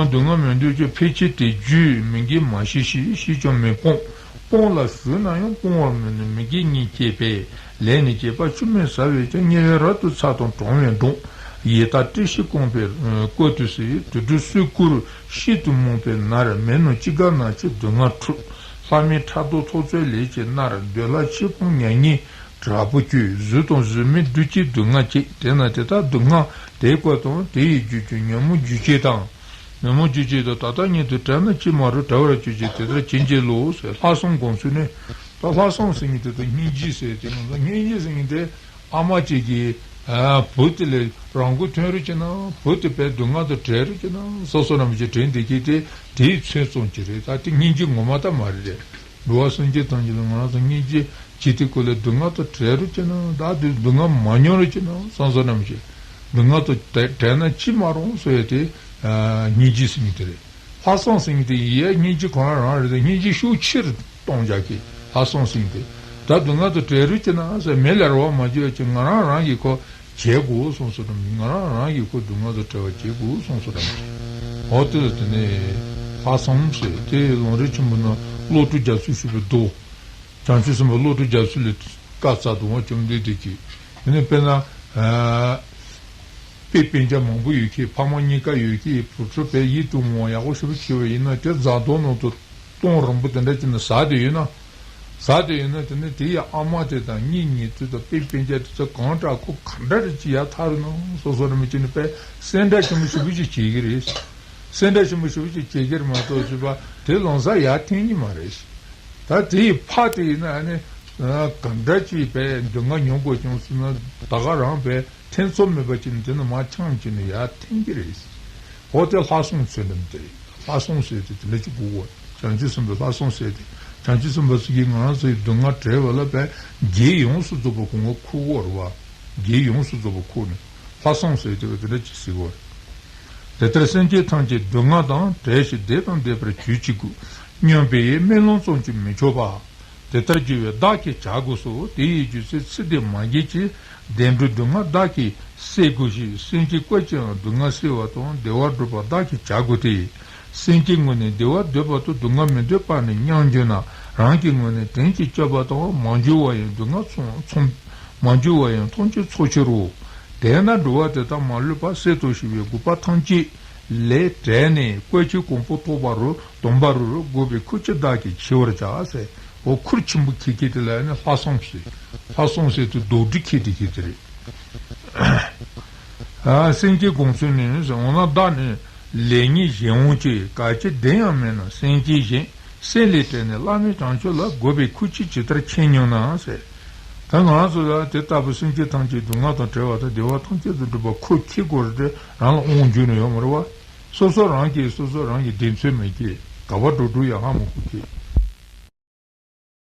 སྡུག་བསྔལ་མི་འདོད་ཀྱང་ཕལ་ཆེར་དེ་རྒྱུ་མི་དགེ་མ་བྱས་ཤིང་། བྱས་ཀྱང་མི་སྤོང་། སྤོང་ལ་ཞུགས་ན་ཡང་སྤོང་བར་མི་ནུས། མི་དགེ་གཉིས་སྐྱེས་པས། ལས་ནི་བྱེད་པ་ཆུད་མི་ཟ་བས་ཀྱང་། དམྱལ་བའི་རབ་ཏུ་ཚ་དང་གྲང་བའི་མདངས། ཡི་དྭགས་བཀྲེས་ཤིང་སྐོམ་པའི་སྐབས་དུ་ཟད། དུད་འགྲོ་སོས་ཀར་ཤིན་ཏུ་མང་པོའི་ནང་། མི་རྣམས་ཅི་དགར་ན་ཆེ་སྡུག་བསྔལ་འཁྲུགས། ལྷ་མིན་ཕྲག་དོག་ཚོགས་བསགས་ལས་ཀྱིས་མནར། འདོད་ལྷ་ཆོས་སྤོང་མྱ་ངན་དྲག་པོ་སྐྱེ། གཟུགས་དང་གཟུགས་མེད་བདུད་ཀྱི་སྡུག་བསྔལ་བྱེད། དེས་ན་དེ་ལྟར་སྡུག་བསྔལ་དེ་ཀོ་དང་དེ་ཡི་རྒྱུར་གྱུར་ཉོན་མོངས་རྒྱུ་བྱས་དང་། ཉོན་མོངས་རྒྱུ་བྱས་དང་། ད་ལྟ་ཉིད་དུ་བྲལ་ན་ཅི་མ་རུང་། བྲལ་བར་གྱུར་ཅིག་དེ་ལྟར་བྱིན་གྱིས་རློབས་ཟེར། ལྷག་བསམ་དགོངས་ཚུལ་ནི། ད་ལྷག་བསམ་ཟེར་མཁན་དེ་ད་སྙིང་རྗེ་ཟེར་དེ་ང་ཚོ་སྙིང་རྗེ་ཟེར་མཁན་དེ་ཨ་མ་གཅིག་གིས་ཨ་བུ་དེ་ལ་རང་མགོ་ཐོན་རོགས་བྱས་ན། བུ་དེ་དཔེ་སྡུག་བསྔལ་དུ་བྲལ་རོགས་བྱས་ན་བསམ་བསམ་རང་བཞིན་དྲན་བསྡད་མཁན་དེ་དེའི་མཚོན་བྱེད་ཀྱི་རེད། ད་དེ་སྙིང་རྗེ་ངོ་མ་ད་མ་རེད། འགྲོ་བ་སེམས་ཅན་ཐམས་ཅད་ལ་ང་རང་ཚོ་སྙིང་རྗེ་བྱེད་དེ་ཀོ་ལ་སྡུག་བསྔལ་དུ་བྲལ་རོགས་བྱས་ན། ད་དེ་སྡུག་བསྔལ་མ་མྱོང་རོགས་བྱས་ན་བསམ་བསམ་རང་བཞིན་སྡུག་བསྔལ་དུ་བྲལ་ན་ཅི་མ་རུང་ཟེར་ཡ་དེ་སྙིང་རྗེ་ཟེར་མཁན་དེ་རེད། ལྷག་བསམ་ཟེར་མཁན་དེ་ཡིན་ཡ་སྙིང་རྗེ་ཁོ་རང་རང་རེད་དེ། སྙིང་རྗེ་ཤུགས་ཆེ་རུ་གཏོང་བྱ་གི་ལྷག་བསམ་ཟེར་མཁན་དེ། ད་སྡུག་བསྔལ་དུ་བྲལ་རོགས་བྱས་ན་ཟེར། མི་ལ་རེ་བ་མ་བྱེད་ཡ་ཅིག་ང་རང་རང་གིས་ཁོ་བྱེད་དགོས་བསམ་བསམ་རང་བཞིན། ང་རང་རང་གིས་ཁོ་སྡུག་བསྔལ་དུ་བྲལ་བ་བྱེད་དགོས་བསམ་བསམ་རང་བཞིན། འོ་དེ་ལ་དེ་ནས་ལྷག་བསམ་ཟེར་དེ་ལམ་རིམ་ཆེན་མོ་ནང་བློ་གྲོས་རྒྱ་མཚོས་ཞུས་པའི་མདོ། བྱང་ཆུབ་སེམས་དཔའ་བློ་གྲོས་རྒྱ་མཚོ་ལས་བཀའ་སྩལ་དུ་བ་བཅོམ་ལྡན་འདས་ཀྱིས། དེ་ནས་དཔེར་ན། ཨ་དཔེ་སྤུན་ཀྱག་མང་པོ་ཡོད་མཁན། ཕ་མ་གཉིས་ཀ་ཡོད་མཁན་བུ་ཕྲུག་དཔེ་ཡིད་དུ་འོང་བ་ཡག་པོ་ཞེ་པོ་བྱས་པ་ཡིན་ན། དེ་རྫ་མདོག་ནང་དུ་སྟོང་རིང་པོ་དེ་འདྲ་ཅིག་ནས་ཟག་བསྡད་ཡོད་ན། ཟག་བསྡད་ཡོད་ན་དེ་ནས་དེ་ཡི་ཨ་མ་དེ་དང་གཉེན་ཉེ་དེ་དང་དཔེ་སྤུན་ཀྱག་དེ་ཚོ་གང་དྲག་ཁོ་ག་འདྲ་རེ་ཅིག་ཡར་ཐར་ནོ་སོ་སོ་རེ་མི་བྱེད་ནས་དཔེ་སེམས་ཁྲལ་ཆེན་པོ་ཞེ་པོ་ཅིག་བྱེད་ཀྱི་རེད། སེམས་ཁྲལ་ཆེན་པོ་ཞེ་པོ་ཅིག་བྱེད་ཀྱི་རེད་མ་གཏོགས་ཞེས་པ་དེ་ལམ་སང་ཡར་འཐེན་གྱི་མ་རེད། ད་དེ་ཡི་ཕ་དེ་ཡིན་ན་ཨ་ནི་གང་འདྲ་ཅིག་དཔེ་སྡུག་བསྔལ་མྱོང་དགོས་བྱུང་སོང་ན་ད་ག་རང་དཔེ་ཐེ་ཚོམ་མེད་པ་ཅིག་ནས་དེ་ནས་མར་འཁྱམས་བྱས་ནས་ཡར་འཐེན་གྱི་རེད། འོ་དེ་ལྷག་བསམ་ཚུལ་ཁྲིམས་དེ་རེད། ལྷག་བསམ་ཟེར་དེ་དེ་འདྲ་ཅིག་དགོས་གོ། བྱང་ཆུབ་སེམས་དཔའི་ལྷག་བསམ་ཟེར་དེ། བྱང་ཆུབ་སེམས་དཔའ་ཚོ་གིས་ང་རང་ཚོའི་སྡུག་བསྔལ་བྲལ་བ་ལ་དཔེ་བགེགས་ཡོངས་སུ་རྫོགས་པ་གོང་བ་ཁུར་བོར་བ། བགེགས་ཡོངས་སུ་རྫོགས་པ་ཁུར་ནས་ལྷག་བསམ་ཟེར་དེ་བ་དེ་འདྲ་ཅིག་ཟེར་གོ། དེ་ལྟར་སེམས་ཅན་ཐམས་ཅད་སྡུག་བསྔལ་དང་བྲལ་ཞིང་བདེ་དང་ལྡན་པར་གྱུར་ཅིག་གུ་སྙམ་པའི་སྨོན་ལམ་ཙམ་གྱིས་མི་ཆོག་པ། དེ་ལྟར་གྱུར་པས་བདག་གིས་བྱ་དགོས་སོ། དེ་ཡི་རྒྱུ་ཚེ་ཚེ་འདི་མ་འགྱུར་ཅིག་བདེ་འགྲོའི་སྡུག་བསྔལ་བདག་གིས་སེལ་དགོས་ཤིང་། སེམས་ཅན་བཀོལ་ཅིང་སྡུག་བསྔལ་སེལ་བ་དང་བདེ་བ་སྒྲུབ་པ་བདག་གིས་བྱ་དགོས་ཏེ། སེམས་ཅན་ངོས་ནས་བདེ་བ་འདོད་པ་དང་སྡུག་བསྔལ་མི་འདོད་པ་ནི་མཉམ་འཇོག་ན། རང་གི་ངོས་ནས་དོན་གྱི་སྤྱོད་པ་དང་མ་འཇུག་པ་ཡང་སྡུག་བསྔལ་ཚོམས་ཚོམས། མ་འཇུག་པ་ཡང་ཐམས་ཅད་ཚོགས་ཕྱིར་རོ། དེས་ན་འགྲོ་བ་དེ་དག་མ་ལུས་པ་གསེར་དང་ཞུ་བའི་དགོས་པ་ཐམས་ཅད་ལས་བྲལ་ནས་བཀོལ་ཆེན་གོང་བུ་ཐོབ་པ་རུ་དམ་པ་རུ་རུ་དགོས་པའི་ཁུར་ཆེན་བདག་གིས་འཁྱེར་བར་བྱ་ཟེར། འོ་ཁུར་ཆེན་པོ་འཁྱེར་མཁན་དེ་ལ་ནི་ལྷག་བསམ་ཟེར། ལྷག་བསམ་ཟེར་དུས་རྡོག་སྒྲིལ་འཁྱེར་དེ་འཁྱེར་དེ་རེད། ཨ་སེམས་ཅན་དགོངས་ཚུལ་ནི་ཟེར། འོ་ན་བདག་ནི་ལེགས་ཉེས་གཞན་དབང་ཅན། གལ་ཆེ་བདེན་ཡང་མིན་ན་སེམས་ཅན་གཞན། སེམས་ལས་བྲལ་ནས་བླ་མེད་བྱང་ཆུབ་ལ། དགོས་པའི་ཁུར་ཆེན་ཇི་ལྟར་འཁྱེར་སྙམ་ན་ཟེར། ད་ང་རང་ཚོ་ལ་དེ་ལྟ་བུ་སེམས་ཅན་ཐམས་ཅད་སྡུག་བསྔལ་དང་བྲལ་བ་དང་བདེ་བ་ཐམས་ཅད་དུ་འགྲུབ་པ་ཁུར་འཁྱེར་དགོས་རེད་དེ་རང་ལ་དབང་བསྒྱུར་ནས་ཡོད་མ་རེད་བ། སོ་སོ་རང་གིས་སོ་སོ་རང་གི་བདེན་འཚོལ་མེད་ཀྱི་ག་བ་འགྲོ་འགྲོ་ཡ་ཧ་མ་གོ་ཀྱི།